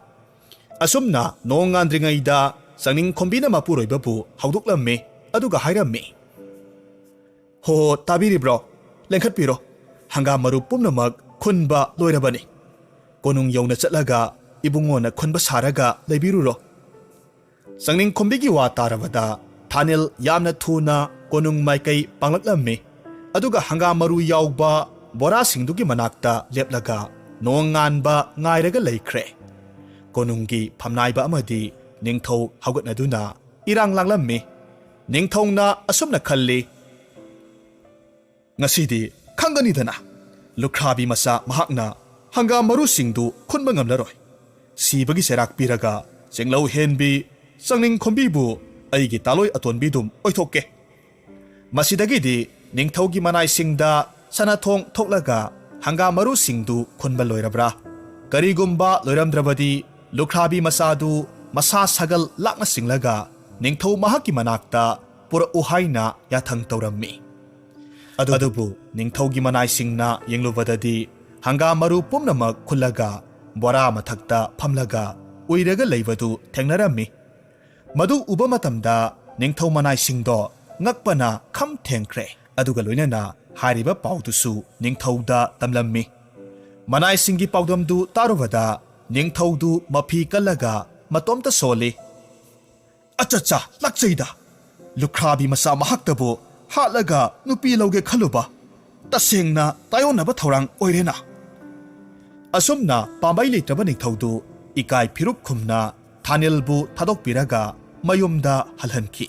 ꯑꯁꯨꯝꯅ ꯅꯣꯡ ꯉꯥꯟꯗ꯭ꯔꯤꯉꯩꯗ ꯆꯥꯡꯅꯤꯡꯈꯣꯝꯕꯤꯅ ꯃꯄꯨꯔꯣꯏꯕꯕꯨ ꯍꯧꯗꯣꯛꯂꯝꯃꯤ꯫ ꯑꯗꯨꯒ ꯍꯥꯏꯔꯝꯃꯤ, "ꯍꯣ, ꯇꯥꯕꯤꯔꯤꯕ꯭ꯔꯣ? ꯂꯦꯡꯈꯠꯄꯤꯔꯣ꯫ ꯍꯪꯒꯥꯝ ꯃꯔꯨ ꯄꯨꯝꯅꯃꯛ ꯈꯨꯟꯕ ꯂꯣꯏꯔꯕꯅꯤ꯫ ꯀꯣꯅꯨꯡ ꯌꯧꯅ ꯆꯠꯂꯒ ꯏꯕꯨꯡꯉꯣꯅ ꯈꯨꯟꯕ ꯁꯥꯔꯒ ꯂꯩꯕꯤꯔꯨꯔꯣ꯫" ꯆꯥꯡꯅꯤꯡꯈꯣꯝꯕꯤꯒꯤ ꯋꯥ ꯇꯥꯔꯕꯗ ꯊꯥꯅꯤꯜ ꯌꯥꯝꯅ ꯊꯨꯅ ꯀꯣꯅꯨꯡ ꯃꯥꯏꯀꯩ ꯄꯥꯡꯂꯛꯂꯝꯃꯤ꯫ ꯑꯗꯨꯒ ꯍꯪꯒꯥꯝ ꯃꯔꯨ ꯌꯥꯎꯕ ꯕꯣꯔꯥꯁꯤꯡꯗꯨꯒꯤ ꯃꯅꯥꯛꯇ ꯂꯦꯞꯂꯒ ꯅꯣꯡ ꯉꯥꯟꯕ ꯉꯥꯏꯔꯒ ꯂꯩꯈ꯭ꯔꯦ꯫ ꯀꯣꯅꯨꯡꯒꯤ ꯐꯝꯅꯥꯏꯕ ꯑꯃꯗꯤ ꯅꯤꯡꯊꯧ ꯍꯧꯒꯠꯅꯗꯨꯅ ꯏꯔꯥꯡ ꯂꯥꯡꯂꯝꯃꯤ꯫ ꯅꯤꯡꯊꯧꯅ ꯑꯁꯨꯝꯅ ꯈꯜꯂꯤ, "ꯉꯁꯤꯗꯤ ꯈꯪꯒꯅꯤꯗꯅ, ꯂꯨꯈ꯭ꯔꯥꯕꯤ ꯃꯆꯥ ꯃꯍꯥꯛꯅ ꯍꯪꯒꯥꯝ ꯃꯔꯨꯁꯤꯡꯗꯨ ꯈꯨꯟꯕ ꯉꯝꯂꯔꯣꯏ꯫ ꯁꯤꯕꯒꯤ ꯆꯩꯔꯥꯛ ꯄꯤꯔꯒ ꯆꯤꯡꯂꯧ ꯍꯦꯟꯕꯤ ꯆꯥꯡꯅꯤꯡꯈꯣꯝꯕꯤꯕꯨ ꯑꯩꯒꯤ ꯇꯥꯂꯣꯏ ꯑꯇꯣꯟꯕꯤꯗꯨꯝ ꯑꯣꯏꯊꯣꯛꯀꯦ꯫" ꯃꯁꯤꯗꯒꯤꯗꯤ ꯅꯤꯡꯊꯧꯒꯤ ꯃꯅꯥꯏꯁꯤꯡꯗ ꯁꯅꯥꯊꯣꯡ ꯊꯣꯛꯂꯒ ꯍꯪꯒꯥꯝ ꯃꯔꯨꯁꯤꯡꯗꯨ ꯈꯨꯟꯕ ꯂꯣꯏꯔꯕ꯭ꯔꯥ? ꯀꯔꯤꯒꯨꯝꯕ ꯂꯣꯏꯔꯝꯗ꯭ꯔꯕꯗꯤ ꯂꯨꯈ꯭ꯔꯥꯕꯤ ꯃꯆꯥꯗꯨ ꯃꯁꯥ ꯁꯥꯒꯜ ꯂꯥꯛꯅ ꯆꯤꯡꯂꯒ ꯅꯤꯡꯊꯧ ꯃꯍꯥꯛꯀꯤ ꯃꯅꯥꯛꯇ ꯄꯨꯔꯛꯎ ꯍꯥꯏꯅ ꯌꯥꯊꯪ ꯇꯧꯔꯝꯃꯤ꯫ ꯑꯗꯨꯕꯨ ꯅꯤꯡꯊꯧꯒꯤ ꯃꯅꯥꯏꯁꯤꯡꯅ ꯌꯦꯡꯂꯨꯕꯗꯗꯤ ꯍꯪꯒꯥꯝ ꯃꯔꯨ ꯄꯨꯝꯅꯃꯛ ꯈꯨꯜꯂꯒ ꯕꯣꯔꯥ ꯃꯊꯛꯇ ꯐꯝꯂꯒ ꯎꯏꯔꯒ ꯂꯩꯕꯗꯨ ꯊꯦꯡꯅꯔꯝꯃꯤ꯫ ꯃꯗꯨ ꯎꯕ ꯃꯇꯝꯗ ꯅꯤꯡꯊꯧ ꯃꯅꯥꯏꯁꯤꯡꯗꯣ ꯉꯛꯄꯅ ꯈꯝ ꯊꯦꯡꯈ꯭ꯔꯦ꯫ ꯑꯗꯨꯒ ꯂꯣꯏꯅꯅ ꯍꯥꯏꯔꯤꯕ ꯄꯥꯎꯗꯨꯁꯨ ꯅꯤꯡꯊꯧꯗ ꯇꯝꯂꯝꯃꯤ꯫ ꯃꯅꯥꯏꯁꯤꯡꯒꯤ ꯄꯥꯎꯗꯝꯗꯨ ꯇꯥꯔꯨꯕꯗ ꯅꯤꯡꯊꯧꯗꯨ ꯃꯐꯤ ꯀꯜꯂꯒ ꯃꯇꯣꯝꯇ ꯁꯣꯜꯂꯤ꯫ "ꯑꯆꯠꯆꯥ, ꯂꯥꯛꯆꯩꯗ! ꯂꯨꯈ꯭ꯔꯥꯕꯤ ꯃꯆꯥ ꯃꯍꯥꯛꯇꯕꯨ ꯍꯥꯠꯂꯒ ꯅꯨꯄꯤ ꯂꯧꯒꯦ ꯈꯜꯂꯨꯕ ꯇꯁꯦꯡꯅ ꯇꯥꯏꯑꯣꯟꯅꯕ ꯊꯧꯔꯥꯡ ꯑꯣꯏꯔꯦꯅ!" ꯑꯁꯨꯝꯅ ꯄꯥꯝꯕꯩ ꯂꯩꯇ꯭ꯔꯕ ꯅꯤꯡꯊꯧꯗꯨ ꯏꯀꯥꯏ ꯐꯤꯔꯨꯛ ꯈꯨꯝꯅ ꯊꯥꯅꯤꯜꯕꯨ ꯊꯥꯗꯣꯛꯄꯤꯔꯒ ꯃꯌꯨꯝꯗ ꯍꯜꯍꯟꯈꯤ꯫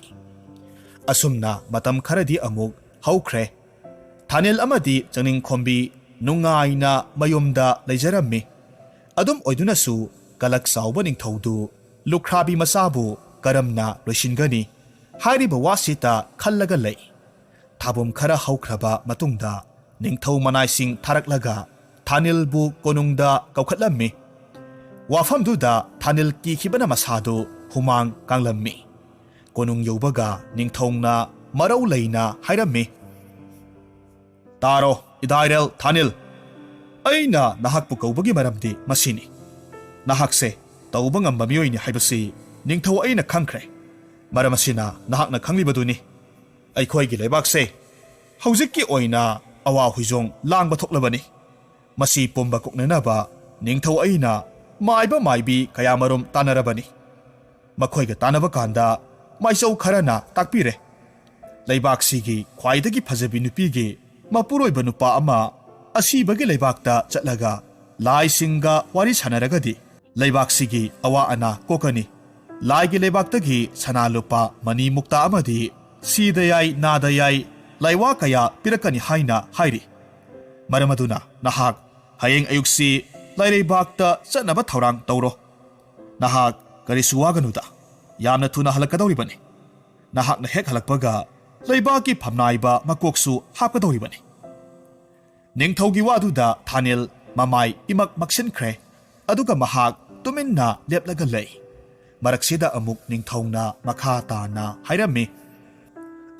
ꯑꯁꯨꯝꯅ ꯃꯇꯝ ꯈꯔꯗꯤ ꯑꯃꯨꯛ ꯍꯧꯈ꯭ꯔꯦ꯫ ꯊꯥꯅꯤꯜ ꯑꯃꯗꯤ ꯆꯥꯡꯅꯤꯡꯈꯣꯝꯕꯤ ꯅꯨꯡꯉꯥꯏꯅ ꯃꯌꯨꯝꯗ ꯂꯩꯖꯔꯝꯃꯤ꯫ ꯑꯗꯨꯝ ꯑꯣꯏꯗꯨꯅꯁꯨ ꯀꯂꯛ ꯆꯥꯎꯕ ꯅꯤꯡꯊꯧꯗꯨ ꯂꯨꯈ꯭ꯔꯥꯕꯤ ꯃꯆꯥꯕꯨ ꯀꯔꯝꯅ ꯂꯣꯏꯁꯤꯟꯒꯅꯤ ꯍꯥꯏꯔꯤꯕ ꯋꯥꯁꯤꯇ ꯈꯜꯂꯒ ꯂꯩ꯫ ꯊꯥꯕꯨꯝ ꯈꯔ ꯍꯧꯈ꯭ꯔꯕ ꯃꯇꯨꯡꯗ ꯅꯤꯡꯊꯧ ꯃꯅꯥꯏꯁꯤꯡ ꯊꯥꯔꯛꯂꯒ ꯊꯥꯅꯤꯜꯕꯨ ꯀꯣꯅꯨꯡꯗ ꯀꯧꯈꯠꯂꯝꯃꯤ꯫ ꯋꯥꯐꯝꯗꯨꯗ ꯊꯥꯅꯤꯜ ꯀꯤꯈꯤꯕꯅ ꯃꯁꯥꯗꯨ ꯍꯨꯃꯥꯡ ꯀꯥꯡꯂꯝꯃꯤ꯫ ꯀꯣꯅꯨꯡ ꯌꯧꯕꯒ ꯅꯤꯡꯊꯧꯅ ꯃꯔꯧ ꯂꯩꯅ ꯍꯥꯏꯔꯝꯃꯤ, "ꯇꯥꯔꯣ, ꯏꯗꯥꯏꯔꯦꯜ ꯊꯥꯅꯤꯜ꯫ ꯑꯩꯅ ꯅꯍꯥꯛꯄꯨ ꯀꯧꯕꯒꯤ ꯃꯔꯝꯗꯤ ꯃꯁꯤꯅꯤ꯫ ꯅꯍꯥꯛꯁꯦ ꯇꯧꯕ ꯉꯝꯕ ꯃꯤꯑꯣꯏꯅꯤ ꯍꯥꯏꯕꯁꯤ "ꯅꯤꯡꯊꯧ, ꯑꯩꯅ ꯈꯪꯈ꯭ꯔꯦ꯫ ꯃꯔꯝ ꯑꯁꯤꯅ ꯅꯍꯥꯛꯅ ꯈꯪꯂꯤꯕꯗꯨꯅꯤ, ꯑꯩꯈꯣꯏꯒꯤ ꯂꯩꯕꯥꯛꯁꯦ ꯍꯧꯖꯤꯛꯀꯤ ꯑꯣꯏꯅ ꯑꯋꯥ ꯍꯨꯏꯖꯣꯡ ꯂꯥꯡꯕ ꯊꯣꯛꯂꯕꯅꯤ꯫ ꯃꯁꯤ ꯄꯨꯝꯕ ꯀꯣꯛꯅꯅꯕ ꯅꯤꯡꯊꯧ ꯑꯩꯅ ꯃꯥꯏꯕ ꯃꯥꯏꯕꯤ ꯀꯌꯥꯃꯔꯨꯝ ꯇꯥꯟꯅꯔꯕꯅꯤ꯫ ꯃꯈꯣꯏꯒ ꯇꯥꯟꯅꯕ ꯀꯥꯟꯗ ꯃꯥꯏꯆꯧ ꯈꯔꯅ ꯇꯥꯛꯄꯤꯔꯦ, ꯂꯩꯕꯥꯛꯁꯤꯒꯤ ꯈ꯭ꯋꯥꯏꯗꯒꯤ ꯐꯖꯕꯤ ꯅꯨꯄꯤꯒꯤ ꯃꯄꯨꯔꯣꯏꯕ ꯅꯨꯄꯥ ꯑꯃ ꯑꯁꯤꯕꯒꯤ ꯂꯩꯕꯥꯛꯇ ꯆꯠꯂꯒ ꯂꯥꯏꯁꯤꯡꯒ ꯋꯥꯔꯤ ꯁꯥꯟꯅꯔꯒꯗꯤ ꯂꯩꯕꯥꯛꯁꯤꯒꯤ ꯑꯋꯥ ꯑꯅꯥ ꯀꯣꯛꯀꯅꯤ꯫ ꯂꯥꯏꯒꯤ ꯂꯩꯕꯥꯛꯇꯒꯤ ꯁꯅꯥ ꯂꯨꯄꯥ ꯃꯅꯤ ꯃꯨꯛꯇꯥ ꯑꯃꯗꯤ ꯁꯤꯗ ꯌꯥꯏ ꯅꯥꯗ ꯌꯥꯏ ꯂꯥꯏꯋꯥ ꯀꯌꯥ ꯄꯤꯔꯛꯀꯅꯤ" ꯍꯥꯏꯅ ꯍꯥꯏꯔꯤ꯫ ꯃꯔꯝ ꯑꯗꯨꯅ ꯅꯍꯥꯛ ꯍꯌꯦꯡ ꯑꯌꯨꯛꯁꯤ ꯂꯥꯏꯔꯩꯕꯥꯛꯇ ꯆꯠꯅꯕ ꯊꯧꯔꯥꯡ ꯇꯧꯔꯣ꯫ ꯅꯍꯥꯛ ꯀꯔꯤꯁꯨ ꯋꯥꯒꯅꯨꯗ, ꯌꯥꯝꯅ ꯊꯨꯅ ꯍꯜꯂꯛꯀꯗꯧꯔꯤꯕꯅꯤ꯫ ꯅꯍꯥꯛꯅ ꯍꯦꯛ ꯍꯜꯂꯛꯄꯒ ꯂꯩꯕꯥꯛꯀꯤ ꯐꯝꯅꯥꯏꯕ ꯃꯀꯣꯛꯁꯨ ꯍꯥꯞꯀꯗꯧꯔꯤꯕꯅꯤ꯫ ꯅꯤꯡꯊꯧꯒꯤ ꯋꯥꯗꯨꯗ ꯊꯥꯅꯤꯜ ꯃꯃꯥꯏ ꯏꯃꯛ ꯃꯛꯁꯤꯟꯈ꯭ꯔꯦ, ꯑꯗꯨꯒ ꯃꯍꯥꯛ ꯇꯨꯃꯤꯟꯅ ꯂꯦꯞꯂꯒ ꯂꯩ꯫ ꯃꯔꯛꯁꯤꯗ ꯑꯃꯨꯛ ꯅꯤꯡꯊꯧꯅ ꯃꯈꯥ ꯇꯥꯅ ꯍꯥꯏꯔꯝꯃꯤ,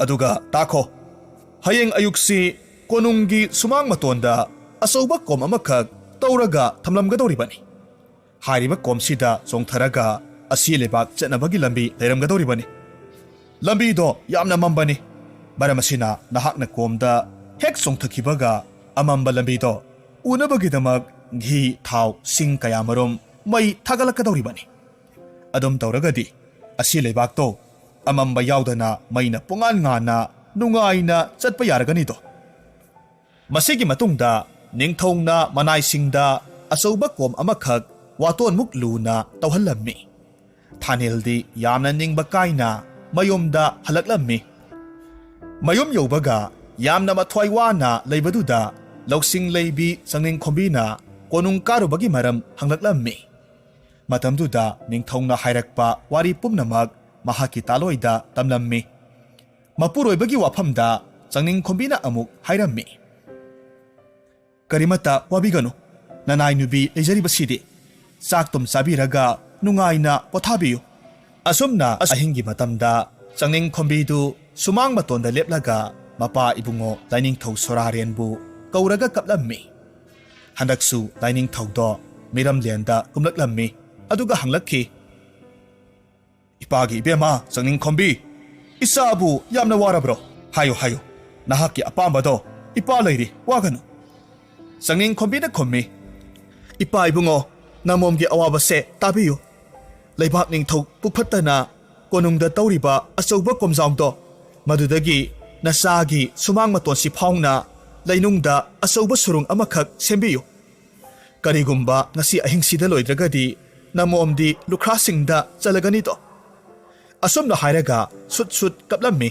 "ꯑꯗꯨꯒ ꯇꯥꯈꯣ, ꯍꯌꯦꯡ ꯑꯌꯨꯛꯁꯤ ꯀꯣꯅꯨꯡꯒꯤ ꯁꯨꯃꯥꯡ ꯃꯇꯣꯟꯗ ꯑꯆꯧꯕ ꯀꯣꯝ ꯑꯃꯈꯛ ꯇꯧꯔꯒ ꯊꯝꯂꯝꯒꯗꯧꯔꯤꯕꯅꯤ꯫ ꯍꯥꯏꯔꯤꯕ ꯀꯣꯝꯁꯤꯗ ꯆꯣꯡꯊꯔꯒ ꯑꯁꯤ ꯂꯩꯕꯥꯛ ꯆꯠꯅꯕꯒꯤ ꯂꯝꯕꯤ ꯂꯩꯔꯝꯒꯗꯧꯔꯤꯕꯅꯤ꯫ ꯂꯝꯕꯤꯗꯣ ꯌꯥꯝꯅ ꯃꯝꯕꯅꯤ꯫ ꯃꯔꯝ ꯑꯁꯤꯅ ꯅꯍꯥꯛꯅ ꯀꯣꯝꯗ ꯍꯦꯛ ꯆꯣꯡꯊꯈꯤꯕꯒ ꯑꯃꯝꯕ ꯂꯝꯕꯤꯗꯣ ꯎꯅꯕꯒꯤꯗꯃꯛ ꯘꯤ, ꯊꯥꯎ, ꯁꯤꯡ ꯀꯌꯥꯃꯔꯨꯝ ꯃꯩ ꯊꯥꯒꯠꯂꯛꯀꯗꯧꯔꯤꯕꯅꯤ꯫ ꯑꯗꯨꯝ ꯇꯧꯔꯒꯗꯤ ꯑꯁꯤ ꯂꯩꯕꯥꯛꯇꯣ ꯑꯃꯝꯕ ꯌꯥꯎꯗꯅ ꯃꯩꯅ ꯄꯨꯡꯉꯥꯟ ꯉꯥꯟꯅ ꯅꯨꯡꯉꯥꯏꯅ ꯆꯠꯄ ꯌꯥꯔꯒꯅꯤꯗꯣ꯫" ꯃꯁꯤꯒꯤ ꯃꯇꯨꯡꯗ ꯅꯤꯡꯊꯧꯅ ꯃꯅꯥꯏꯁꯤꯡꯗ ꯑꯆꯧꯕ ꯀꯣꯝ ꯑꯃꯈꯛ ꯋꯥꯇꯣꯟꯃꯨꯛ ꯂꯨꯅ ꯇꯧꯍꯜꯂꯝꯃꯤ꯫ ꯊꯥꯅꯤꯜꯗꯤ ꯌꯥꯝꯅ ꯅꯤꯡꯕ ꯀꯥꯏꯅ ꯃꯌꯨꯝꯗ ꯍꯜꯂꯛꯂꯝꯃꯤ꯫ ꯃꯌꯨꯝ ꯌꯧꯕꯒ ꯌꯥꯝꯅ ꯃꯊ꯭ꯋꯥꯏ ꯋꯥꯅ ꯂꯩꯕꯗꯨꯗ ꯂꯧꯁꯤꯡ ꯂꯩꯕꯤ ꯆꯪꯅꯤꯡꯈꯣꯝꯕꯤꯅ ꯀꯣꯅꯨꯡ ꯀꯥꯔꯨꯕꯒꯤ ꯃꯔꯝ ꯍꯪꯂꯛꯂꯝꯃꯤ꯫ ꯃꯇꯝꯗꯨꯗ ꯅꯤꯡꯊꯧꯅ ꯍꯥꯏꯔꯛꯄ ꯋꯥꯔꯤ ꯄꯨꯝꯅꯃꯛ ꯃꯍꯥꯛꯀꯤ ꯇꯥꯂꯣꯏꯗ ꯇꯝꯂꯝꯃꯤ꯫ ꯃꯄꯨꯔꯣꯏꯕꯒꯤ ꯋꯥꯐꯝꯗ ꯆꯪꯅꯤꯡꯈꯣꯝꯕꯤꯅ ꯑꯃꯨꯛ ꯍꯥꯏꯔꯝꯃꯤ, "ꯀꯔꯤꯃꯠꯇ ꯋꯥꯕꯤꯒꯅꯨ, ꯅꯅꯥꯏ ꯅꯨꯄꯤ ꯂꯩꯖꯔꯤꯕꯁꯤꯗꯤ꯫ ꯆꯥꯛ ꯇꯨꯝ ꯆꯥꯕꯤꯔꯒ ꯅꯨꯡꯉꯥꯏꯅ ꯄꯣꯊꯥꯕꯤꯌꯨ꯫" ꯑꯁꯨꯝꯅ ꯑꯍꯤꯡꯒꯤ ꯃꯇꯝꯗ ꯆꯪꯅꯤꯡꯈꯣꯝꯕꯤꯗꯨ ꯁꯨꯃꯥꯡ ꯃꯇꯣꯟꯗ ꯂꯦꯞꯂꯒ ꯃꯄꯥ ꯏꯕꯨꯡꯉꯣ ꯂꯥꯏꯅꯤꯡꯊꯧ ꯁꯣꯔꯥꯔꯦꯟꯕꯨ ꯀꯧꯔꯒ ꯀꯞꯂꯝꯃꯤ꯫ ꯍꯟꯗꯛꯁꯨ ꯂꯥꯏꯅꯤꯡꯊꯧꯗꯣ ꯃꯤꯔꯝꯂꯦꯟꯗ ꯀꯨꯝꯂꯛꯂꯝꯃꯤ, ꯑꯗꯨꯒ ꯍꯪꯂꯛꯈꯤ, ꯏꯄꯥꯒꯤ ꯏꯕꯦꯝꯃ ꯆꯪꯅꯤꯡꯈꯣꯝꯕꯤ, ꯏꯆꯥꯕꯨ ꯌꯥꯝꯅ ꯋꯥꯔꯕ꯭ꯔꯣ? ꯍꯥꯏꯌꯨ, ꯍꯥꯏꯌꯨ, ꯅꯍꯥꯛꯀꯤ ꯑꯄꯥꯝꯕꯗꯣ ꯏꯄꯥ ꯂꯩꯔꯤ, ꯋꯥꯒꯅꯨ꯫ ꯆꯪꯅꯤꯡꯈꯣꯝꯕꯤꯅ ꯈꯨꯝꯃꯤ, "ꯏꯄꯥ ꯏꯕꯨꯡꯉꯣ, ꯅꯃꯣꯝꯒꯤ ꯑꯋꯥꯕꯁꯦ ꯇꯥꯕꯤꯌꯨ꯫ ꯂꯩꯕꯥꯛ ꯅꯤꯡꯊꯧ ꯄꯨꯈꯠꯇꯅ ꯀꯣꯅꯨꯡꯗ ꯇꯧꯔꯤꯕ ꯑꯆꯧꯕ ꯀꯣꯝꯖꯥꯎꯗꯣ, ꯃꯗꯨꯗꯒꯤ ꯅꯆꯥꯒꯤ ꯁꯨꯃꯥꯡ ꯃꯇꯣꯟꯁꯤ ꯐꯥꯎꯅ ꯂꯩꯅꯨꯡꯗ ꯑꯆꯧꯕ ꯁꯨꯔꯨꯡ ꯑꯃꯈꯛ ꯁꯦꯝꯕꯤꯌꯨ꯫ ꯀꯔꯤꯒꯨꯝꯕ ꯉꯁꯤ ꯑꯍꯤꯡꯁꯤꯗ ꯂꯣꯏꯗ꯭ꯔꯒꯗꯤ ꯅꯃꯣꯝꯗꯤ ꯂꯨꯈ꯭ꯔꯥꯁꯤꯡꯗ ꯆꯜꯂꯒꯅꯤꯗꯣ꯫" ꯑꯁꯨꯝꯅ ꯍꯥꯏꯔꯒ ꯁꯨꯠ ꯁꯨꯠ ꯀꯞꯂꯝꯃꯤ꯫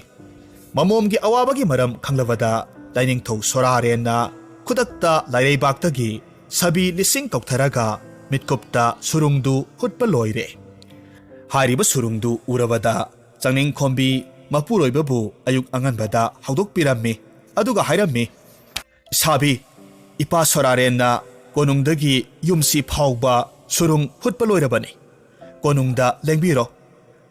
ꯃꯃꯣꯝꯒꯤ ꯑꯋꯥꯕꯒꯤ ꯃꯔꯝ ꯈꯪꯂꯕꯗ ꯂꯥꯏꯅꯤꯡꯊꯧ ꯁꯣꯔꯥꯔꯦꯟꯅ ꯈꯨꯗꯛꯇ ꯂꯥꯏꯔꯩꯕꯥꯛꯇꯒꯤ ꯁꯥꯕꯤ ꯂꯤꯁꯤꯡ ꯀꯧꯊꯔꯒ ꯃꯤꯠꯀꯨꯞꯇ ꯁꯨꯔꯨꯡꯗꯨ ꯍꯨꯠꯄ ꯂꯣꯏꯔꯦ꯫ ꯍꯥꯏꯔꯤꯕ ꯁꯨꯔꯨꯡꯗꯨ ꯎꯔꯕꯗ ꯆꯪꯅꯤꯡꯈꯣꯝꯕꯤ ꯃꯄꯨꯔꯣꯏꯕꯕꯨ ꯑꯌꯨꯛ ꯑꯉꯟꯕꯗ ꯍꯧꯗꯣꯛꯄꯤꯔꯝꯃꯤ꯫ ꯑꯗꯨꯒ ꯍꯥꯏꯔꯝꯃꯤ, "ꯁꯥꯕꯤ, ꯏꯄꯥ ꯁꯣꯔꯥꯔꯦꯟꯅ ꯀꯣꯅꯨꯡꯗꯒꯤ ꯌꯨꯝꯁꯤ ꯐꯥꯎꯕ ꯁꯨꯔꯨꯡ ꯍꯨꯠꯄ ꯂꯣꯏꯔꯕꯅꯤ꯫ ꯀꯣꯅꯨꯡꯗ ꯂꯦꯡꯕꯤꯔꯣ꯫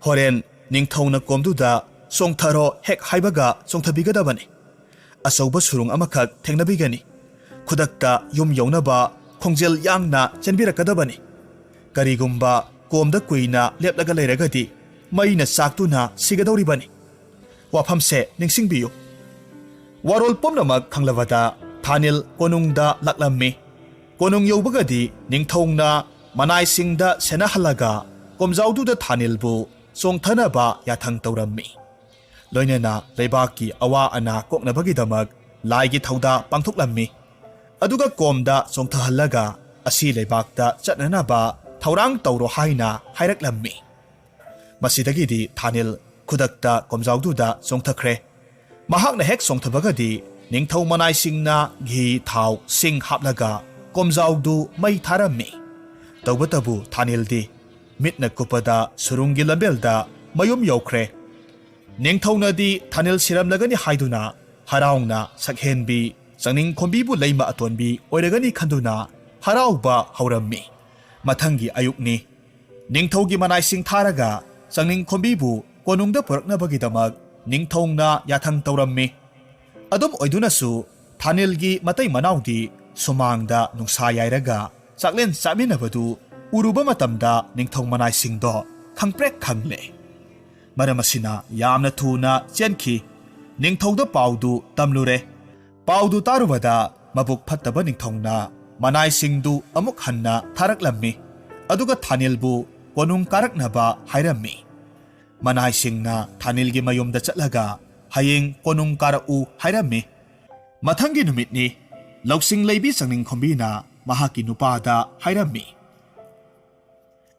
ꯍꯣꯔꯦꯟ ꯅꯤꯡꯊꯧꯅ ꯀꯣꯝꯗꯨꯗ ꯆꯣꯡꯊꯔꯣ ꯍꯦꯛ ꯍꯥꯏꯕꯒ ꯆꯣꯡꯊꯕꯤꯒꯗꯕꯅꯤ꯫ ꯑꯆꯧꯕ ꯁꯨꯔꯨꯡ ꯑꯃꯈꯛ ꯊꯦꯡꯅꯕꯤꯒꯅꯤ꯫ ꯈꯨꯗꯛꯇ ꯌꯨꯝ ꯌꯧꯅꯕ ꯈꯣꯡꯖꯦꯜ ꯌꯥꯡꯅ ꯆꯦꯟꯕꯤꯔꯛꯀꯗꯕꯅꯤ꯫ ꯀꯔꯤꯒꯨꯝꯕ ꯀꯣꯝꯗ ꯀꯨꯏꯅ ꯂꯦꯞꯂꯒ ꯂꯩꯔꯒꯗꯤ ꯃꯩꯅ ꯆꯥꯛꯇꯨꯅ ꯁꯤꯒꯗꯧꯔꯤꯕꯅꯤ꯫ ꯋꯥꯐꯝꯁꯦ ꯅꯤꯡꯁꯤꯡꯕꯤꯌꯨ꯫" ꯋꯥꯔꯣꯜ ꯄꯨꯝꯅꯃꯛ ꯈꯪꯂꯕꯗ ꯊꯥꯅꯤꯜ ꯀꯣꯅꯨꯡꯗ ꯂꯥꯛꯂꯝꯃꯤ꯫ ꯀꯣꯅꯨꯡ ꯌꯧꯕꯒꯗꯤ ꯅꯤꯡꯊꯧꯅ ꯃꯅꯥꯏꯁꯤꯡꯗ ꯁꯦꯟꯅꯍꯜꯂꯒ ꯀꯣꯝꯖꯥꯎꯗꯨꯗ ꯊꯥꯅꯤꯜꯕꯨ ꯆꯣꯡꯊꯅꯕ ꯌꯥꯊꯪ ꯇꯧꯔꯝꯃꯤ꯫ ꯂꯣꯏꯅꯅ ꯂꯩꯕꯥꯛꯀꯤ ꯑꯋꯥ ꯑꯅꯥ ꯀꯣꯛꯅꯕꯒꯤꯗꯃꯛ ꯂꯥꯏꯒꯤ ꯊꯧꯗꯥ ꯄꯥꯡꯊꯣꯛꯂꯝꯃꯤ꯫ ꯑꯗꯨꯒ ꯀꯣꯝꯗ ꯆꯣꯡꯊꯍꯜꯂꯒ ꯑꯁꯤ ꯂꯩꯕꯥꯛꯇ ꯆꯠꯅꯅꯕ ꯊꯧꯔꯥꯡ ꯇꯧꯔꯣ ꯍꯥꯏꯅ ꯍꯥꯏꯔꯛꯂꯝꯃꯤ꯫ ꯃꯁꯤꯗꯒꯤꯗꯤ ꯊꯥꯅꯤꯜ ꯈꯨꯗꯛꯇ ꯀꯣꯝꯖꯥꯎꯗꯨꯗ ꯆꯣꯡꯊꯈ꯭ꯔꯦ꯫ ꯃꯍꯥꯛꯅ ꯍꯦꯛ ꯆꯣꯡꯊꯕꯒꯗꯤ ꯅꯤꯡꯊꯧ ꯃꯅꯥꯏꯁꯤꯡꯅ ꯘꯤ, ꯊꯥꯎ, ꯁꯤꯡ ꯍꯥꯞꯂꯒ ꯀꯣꯝꯖꯥꯎꯗꯨ ꯃꯩ ꯊꯥꯔꯝꯃꯤ꯫ ꯇꯧꯕꯇꯕꯨ ꯊꯥꯅꯤꯜꯗꯤ ꯃꯤꯠꯅ ꯀꯨꯞꯄꯗ ꯁꯨꯔꯨꯡꯒꯤ ꯂꯝꯕꯦꯜꯗ ꯃꯌꯨꯝ ꯌꯧꯈ꯭ꯔꯦ꯫ ꯅꯤꯡꯊꯧꯅꯗꯤ ꯊꯥꯅꯤꯜ ꯁꯤꯔꯝꯂꯒꯅꯤ ꯍꯥꯏꯗꯨꯅ ꯍꯔꯥꯎꯅ ꯁꯛꯍꯦꯟꯕꯤ ꯆꯪꯅꯤꯡꯈꯣꯝꯕꯤꯕꯨ ꯂꯩꯃ ꯑꯇꯣꯟꯕꯤ ꯑꯣꯏꯔꯒꯅꯤ ꯈꯟꯗꯨꯅ ꯍꯔꯥꯎꯕ ꯍꯧꯔꯝꯃꯤ꯫ ꯃꯊꯪꯒꯤ ꯑꯌꯨꯛꯅꯤ꯫ ꯅꯤꯡꯊꯧꯒꯤ ꯃꯅꯥꯏꯁꯤꯡ ꯊꯥꯔꯒ ꯆꯪꯅꯤꯡꯈꯣꯝꯕꯤꯕꯨ ꯀꯣꯅꯨꯡꯗ ꯄꯨꯔꯛꯅꯕꯒꯤꯗꯃꯛ ꯅꯤꯡꯊꯧꯅ ꯌꯥꯊꯪ ꯇꯧꯔꯝꯃꯤ꯫ ꯑꯗꯨꯝ ꯑꯣꯏꯗꯨꯅꯁꯨ ꯊꯥꯅꯤꯜꯒꯤ ꯃꯇꯩ ꯃꯅꯥꯎꯗꯤ ꯁꯨꯃꯥꯡꯗ ꯅꯨꯡꯁꯥ ꯌꯥꯏꯔꯒ ꯆꯥꯛꯂꯦꯟ ꯆꯥꯃꯤꯟꯅꯕꯗꯨ ꯎꯔꯨꯕ ꯃꯇꯝꯗ ꯅꯤꯡꯊꯧ ꯃꯅꯥꯏꯁꯤꯡꯗꯣ ꯈꯪꯄ꯭ꯔꯦꯛ ꯈꯪꯂꯦ꯫ ꯃꯔꯝ ꯑꯁꯤꯅ ꯌꯥꯝꯅ ꯊꯨꯅ ꯆꯦꯟꯈꯤ꯫ ꯅꯤꯡꯊꯧꯗ ꯄꯥꯎꯗꯨ ꯇꯝꯂꯨꯔꯦ꯫ ꯄꯥꯎꯗꯨ ꯇꯥꯔꯨꯕꯗ ꯃꯕꯨꯛ ꯐꯠꯇꯕ ꯅꯤꯡꯊꯧꯅ ꯃꯅꯥꯏꯁꯤꯡꯗꯨ ꯑꯃꯨꯛ ꯍꯟꯅ ꯊꯥꯔꯛꯂꯝꯃꯤ꯫ ꯑꯗꯨꯒ ꯊꯥꯅꯤꯜꯕꯨ ꯀꯣꯅꯨꯡ ꯀꯥꯔꯛꯅꯕ ꯍꯥꯏꯔꯝꯃꯤ꯫ ꯃꯅꯥꯏꯁꯤꯡꯅ ꯊꯥꯅꯤꯜꯒꯤ ꯃꯌꯨꯝꯗ ꯆꯠꯂꯒ ꯍꯌꯦꯡ ꯀꯣꯅꯨꯡ ꯀꯥꯔꯛꯎ ꯍꯥꯏꯔꯝꯃꯤ꯫ ꯃꯊꯪꯒꯤ ꯅꯨꯃꯤꯠꯅꯤ꯫ ꯂꯧꯁꯤꯡ ꯂꯩꯕꯤ ꯆꯪꯅꯤꯡꯈꯣꯝꯕꯤꯅ ꯃꯍꯥꯛꯀꯤ ꯅꯨꯄꯥꯗ ꯍꯥꯏꯔꯝꯃꯤ,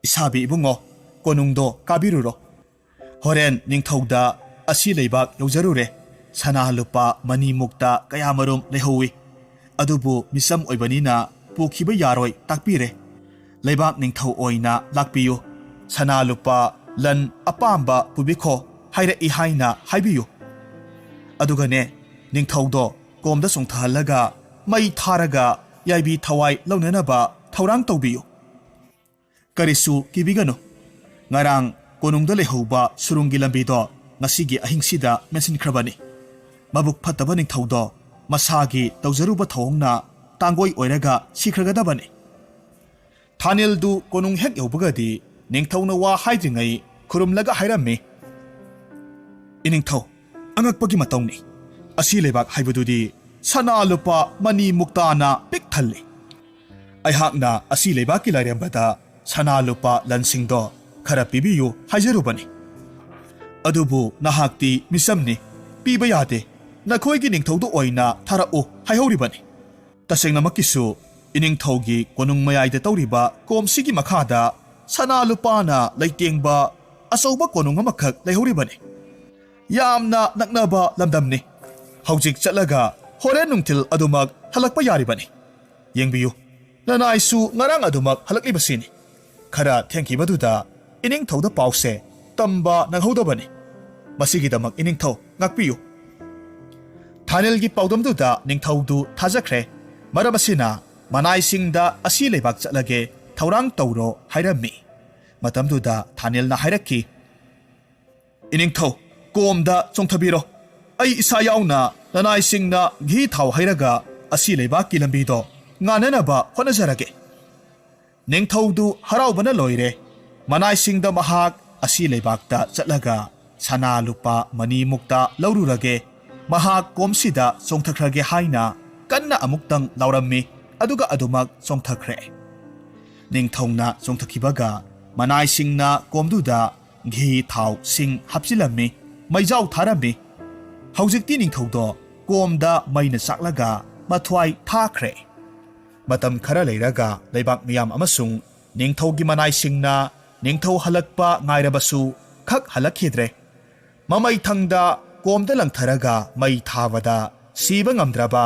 "ꯏꯁꯥꯕꯤ ꯏꯕꯨꯡꯉꯣ, ꯀꯣꯅꯨꯡꯗꯣ ꯀꯥꯕꯤꯔꯨꯔꯣ꯫ ꯍꯣꯔꯦꯟ ꯅꯤꯡꯊꯧꯗ ꯑꯁꯤ ꯂꯩꯕꯥꯛ ꯌꯧꯖꯔꯨꯔꯦ꯫ ꯁꯅꯥ ꯂꯨꯄꯥ ꯃꯅꯤ ꯃꯨꯛꯇ ꯀꯌꯥꯃꯔꯨꯝ ꯂꯩꯍꯧꯏ꯫ ꯑꯗꯨꯕꯨ ꯃꯤꯆꯝ ꯑꯣꯏꯕꯅꯤꯅ ꯄꯨꯈꯤꯕ ꯌꯥꯔꯣꯏ ꯇꯥꯛꯄꯤꯔꯦ꯫ ꯂꯩꯕꯥꯛ ꯅꯤꯡꯊꯧ ꯑꯣꯏꯅ ꯂꯥꯛꯄꯤꯌꯨ꯫ ꯁꯅꯥ ꯂꯨꯄꯥ ꯂꯟ ꯑꯄꯥꯝꯕ ꯄꯨꯕꯤꯈꯣ ꯍꯥꯏꯔꯛꯏ ꯍꯥꯏꯅ ꯍꯥꯏꯕꯤꯌꯨ꯫ ꯑꯗꯨꯒꯅꯦ, ꯅꯤꯡꯊꯧꯗꯣ ꯀꯣꯝꯗ ꯆꯣꯡꯊꯍꯜꯂꯒ ꯃꯩ ꯊꯥꯔꯒ ꯌꯥꯏꯕꯤ ꯊꯋꯥꯏ ꯂꯧꯅꯅꯕ ꯊꯧꯔꯥꯡ ꯇꯧꯕꯤꯌꯨ꯫ ꯀꯔꯤꯁꯨ ꯀꯤꯕꯤꯒꯅꯨ꯫ ꯉꯔꯥꯡ ꯀꯣꯅꯨꯡꯗ ꯂꯩꯍꯧꯕ ꯁꯨꯔꯨꯡꯒꯤ ꯂꯝꯕꯤꯗꯣ ꯉꯁꯤꯒꯤ ꯑꯍꯤꯡꯁꯤꯗ ꯃꯦꯟꯁꯤꯟꯈ꯭ꯔꯕꯅꯤ꯫ ꯃꯕꯨꯛ ꯐꯠꯇꯕ ꯅꯤꯡꯊꯧꯗꯣ ꯃꯁꯥꯒꯤ ꯇꯧꯖꯔꯨꯕ ꯊꯧꯑꯣꯡꯅ ꯇꯥꯡꯒꯣꯏ ꯑꯣꯏꯔꯒ ꯁꯤꯈ꯭ꯔꯒꯗꯕꯅꯤ꯫" ꯊꯥꯅꯤꯜꯗꯨ ꯀꯣꯅꯨꯡ ꯍꯦꯛ ꯌꯧꯕꯒꯗꯤ ꯅꯤꯡꯊꯧꯅ ꯋꯥ ꯍꯥꯏꯗ꯭ꯔꯤꯉꯩ ꯈꯨꯔꯨꯝꯂꯒ ꯍꯥꯏꯔꯝꯃꯤ, "ꯏꯅꯤꯡꯊꯧ, ꯑꯉꯛꯄꯒꯤ ꯃꯇꯧꯅꯤ꯫ ꯑꯁꯤ ꯂꯩꯕꯥꯛ ꯍꯥꯏꯕꯗꯨꯗꯤ ꯁꯅꯥ ꯂꯨꯄꯥ ꯃꯅꯤ ꯃꯨꯛꯇꯥꯅ ꯄꯤꯛ ꯊꯜꯂꯤ꯫ ꯑꯩꯍꯥꯛꯅ ꯑꯁꯤ ꯂꯩꯕꯥꯛꯀꯤ ꯂꯥꯏꯔꯦꯝꯕꯗ ꯁꯅꯥ ꯂꯨꯄꯥ ꯂꯟꯁꯤꯡꯗꯣ ꯈꯔ ꯄꯤꯕꯤꯌꯨ ꯍꯥꯏꯖꯔꯨꯕꯅꯤ꯫ ꯑꯗꯨꯕꯨ ꯅꯍꯥꯛꯇꯤ ꯃꯤꯆꯝꯅꯤ, ꯄꯤꯕ ꯌꯥꯗꯦ꯫ ꯅꯈꯣꯏꯒꯤ ꯅꯤꯡꯊꯧꯗꯨ ꯑꯣꯏꯅ ꯊꯥꯔꯛꯎ ꯍꯥꯏꯍꯧꯔꯤꯕꯅꯤ꯫" ꯇꯁꯦꯡꯅꯃꯛꯀꯤꯁꯨ ꯏꯅꯤꯡꯊꯧꯒꯤ ꯀꯣꯅꯨꯡ ꯃꯌꯥꯏꯗ ꯇꯧꯔꯤꯕ ꯀꯣꯝꯁꯤꯒꯤ ꯃꯈꯥꯗ ꯁꯅꯥ ꯂꯨꯄꯥꯅ ꯂꯩꯇꯦꯡꯕ ꯑꯆꯧꯕ ꯀꯣꯅꯨꯡ ꯑꯃꯈꯛ ꯂꯩꯍꯧꯔꯤꯕꯅꯤ꯫ ꯌꯥꯝꯅ ꯅꯛꯅꯕ ꯂꯝꯗꯝꯅꯤ꯫ ꯍꯧꯖꯤꯛ ꯆꯠꯂꯒ ꯍꯣꯔꯦꯟ ꯅꯨꯡꯊꯤꯜ ꯑꯗꯨꯃꯛ ꯍꯜꯂꯛꯄ ꯌꯥꯔꯤꯕꯅꯤ꯫ ꯌꯦꯡꯕꯤꯌꯨ, ꯂꯅꯥꯏꯁꯨ ꯉꯔꯥꯡ ꯑꯗꯨꯃꯛ ꯍꯜꯂꯛꯂꯤꯕꯁꯤꯅꯤ꯫ ꯈꯔ ꯊꯦꯡꯈꯤꯕꯗꯨꯗ ꯏꯅꯤꯡꯊꯧꯗ ꯄꯥꯎꯁꯦ ꯇꯝꯕ ꯅꯪꯍꯧꯗꯕꯅꯤ꯫ ꯃꯁꯤꯒꯤꯗꯃꯛ ꯏꯅꯤꯡꯊꯧ ꯉꯥꯛꯄꯤꯌꯨ꯫ ꯊꯥꯅꯤꯜꯒꯤ ꯄꯥꯎꯗꯝꯗꯨꯗ ꯅꯤꯡꯊꯧꯗꯨ ꯊꯥꯖꯈ꯭ꯔꯦ꯫ ꯃꯔꯝ ꯑꯁꯤꯅ ꯃꯅꯥꯏꯁꯤꯡꯗ ꯑꯁꯤ ꯂꯩꯕꯥꯛ ꯆꯠꯂꯒꯦ ꯊꯧꯔꯥꯡ ꯇꯧꯔꯣ ꯍꯥꯏꯔꯝꯃꯤ꯫ ꯃꯇꯝꯗꯨꯗ ꯊꯥꯅꯤꯜꯅ ꯍꯥꯏꯔꯛꯈꯤ, "ꯏꯅꯤꯡꯊꯧ, ꯀꯣꯝꯗ ꯆꯣꯡꯊꯕꯤꯔꯣ꯫ ꯑꯩ ꯏꯁꯥ ꯌꯥꯎꯅ ꯂꯅꯥꯏꯁꯤꯡꯅ ꯘꯤ ꯊꯥꯎ ꯍꯩꯔꯒ ꯑꯁꯤ ꯂꯩꯕꯥꯛꯀꯤ ꯂꯝꯕꯤꯗꯣ ꯉꯥꯟꯅꯅꯕ ꯍꯣꯠꯅꯖꯔꯒꯦ꯫" ꯅꯤꯡꯊꯧꯗꯨ ꯍꯔꯥꯎꯕꯅ ꯂꯣꯏꯔꯦ꯫ ꯃꯅꯥꯏꯁꯤꯡꯗ ꯃꯍꯥꯛ ꯑꯁꯤ ꯂꯩꯕꯥꯛꯇ ꯆꯠꯂꯒ ꯁꯅꯥ ꯂꯨꯄꯥ ꯃꯅꯤꯃꯨꯛꯇ ꯂꯧꯔꯨꯔꯒꯦ, ꯃꯍꯥꯛ ꯀꯣꯝꯁꯤꯗ ꯆꯣꯡꯊꯈ꯭ꯔꯒꯦ ꯍꯥꯏꯅ ꯀꯟꯅ ꯑꯃꯨꯛꯇꯪ ꯂꯥꯎꯔꯝꯃꯤ꯫ ꯑꯗꯨꯒ ꯑꯗꯨꯃꯛ ꯆꯣꯡꯊꯈ꯭ꯔꯦ꯫ ꯅꯤꯡꯊꯧꯅ ꯆꯣꯡꯊꯈꯤꯕꯒ ꯃꯅꯥꯏꯁꯤꯡꯅ ꯀꯣꯝꯗꯨꯗ ꯘꯤ, ꯊꯥꯎ, ꯁꯤꯡ ꯍꯥꯞꯆꯤꯜꯂꯝꯃꯤ, ꯃꯩꯖꯥꯎ ꯊꯥꯔꯝꯃꯤ꯫ ꯍꯧꯖꯤꯛꯇꯤ ꯅꯤꯡꯊꯧꯗꯣ ꯀꯣꯝꯗ ꯃꯩꯅ ꯆꯥꯛꯂꯒ ꯃꯊ꯭ꯋꯥꯏ ꯊꯥꯈ꯭ꯔꯦ꯫ ꯃꯇꯝ ꯈꯔ ꯂꯩꯔꯒ ꯂꯩꯕꯥꯛ ꯃꯤꯌꯥꯝ ꯑꯃꯁꯨꯡ ꯅꯤꯡꯊꯧꯒꯤ ꯃꯅꯥꯏꯁꯤꯡꯅ ꯅꯤꯡꯊꯧ ꯍꯜꯂꯛꯄ ꯉꯥꯏꯔꯕꯁꯨ ꯈꯛ ꯍꯜꯂꯛꯈꯤꯗ꯭ꯔꯦ꯫ ꯃꯃꯩꯊꯪꯗ ꯀꯣꯝꯗ ꯂꯪꯊꯔꯒ ꯃꯩ ꯊꯥꯕꯗ ꯁꯤꯕ ꯉꯝꯗ꯭ꯔꯕ,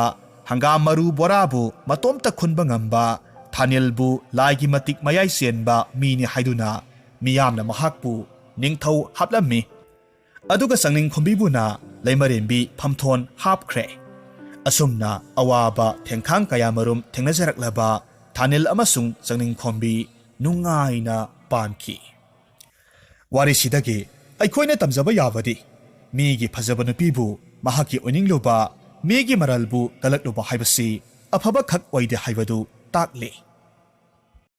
ꯍꯪꯒꯥꯝ ꯃꯔꯨ ꯕꯣꯔꯥꯕꯨ ꯃꯇꯣꯝꯇ ꯈꯨꯟꯕ ꯉꯝꯕ, ꯊꯥꯅꯤꯜꯕꯨ ꯂꯥꯏꯒꯤ ꯃꯇꯤꯛ ꯃꯌꯥꯏ ꯆꯦꯟꯕ ꯃꯤꯅꯤ ꯍꯥꯏꯗꯨꯅ ꯃꯤꯌꯥꯝꯅ ꯃꯍꯥꯛꯄꯨ ꯅꯤꯡꯊꯧ ꯍꯥꯞꯂꯝꯃꯤ꯫ ꯑꯗꯨꯒ ꯆꯪꯅꯤꯡꯈꯣꯝꯕꯤꯕꯨꯅ ꯂꯩꯃꯔꯦꯟꯕꯤ ꯐꯝꯊꯣꯟ ꯍꯥꯞꯈ꯭ꯔꯦ꯫ ꯑꯁꯨꯝꯅ ꯑꯋꯥꯕ ꯊꯦꯡꯈꯥꯡ ꯀꯌꯥꯃꯔꯨꯝ ꯊꯦꯡꯅꯖꯔꯛꯂꯕ ꯊꯥꯅꯤꯜ ꯑꯃꯁꯨꯡ ꯆꯪꯅꯤꯡꯈꯣꯝꯕꯤ ꯅꯨꯡꯉꯥꯏꯅ ꯄꯥꯟꯈꯤ꯫ ꯋꯥꯔꯤꯁꯤꯗꯒꯤ ꯑꯩꯈꯣꯏꯅ ꯇꯝꯖꯕ ꯌꯥꯕꯗꯤ, ꯃꯤꯒꯤ ꯐꯖꯕ ꯅꯨꯄꯤꯕꯨ ꯃꯍꯥꯛꯀꯤ ꯑꯣꯏꯅꯤꯡꯂꯨꯕ, ꯃꯤꯒꯤ ꯃꯔꯜꯕꯨ ꯀꯜꯂꯛꯂꯨꯕ ꯍꯥꯏꯕꯁꯤ ꯑꯐꯕ ꯈꯛ ꯑꯣꯏꯗꯦ ꯍꯥꯏꯕꯗꯨ ꯇꯥꯛꯂꯤ꯫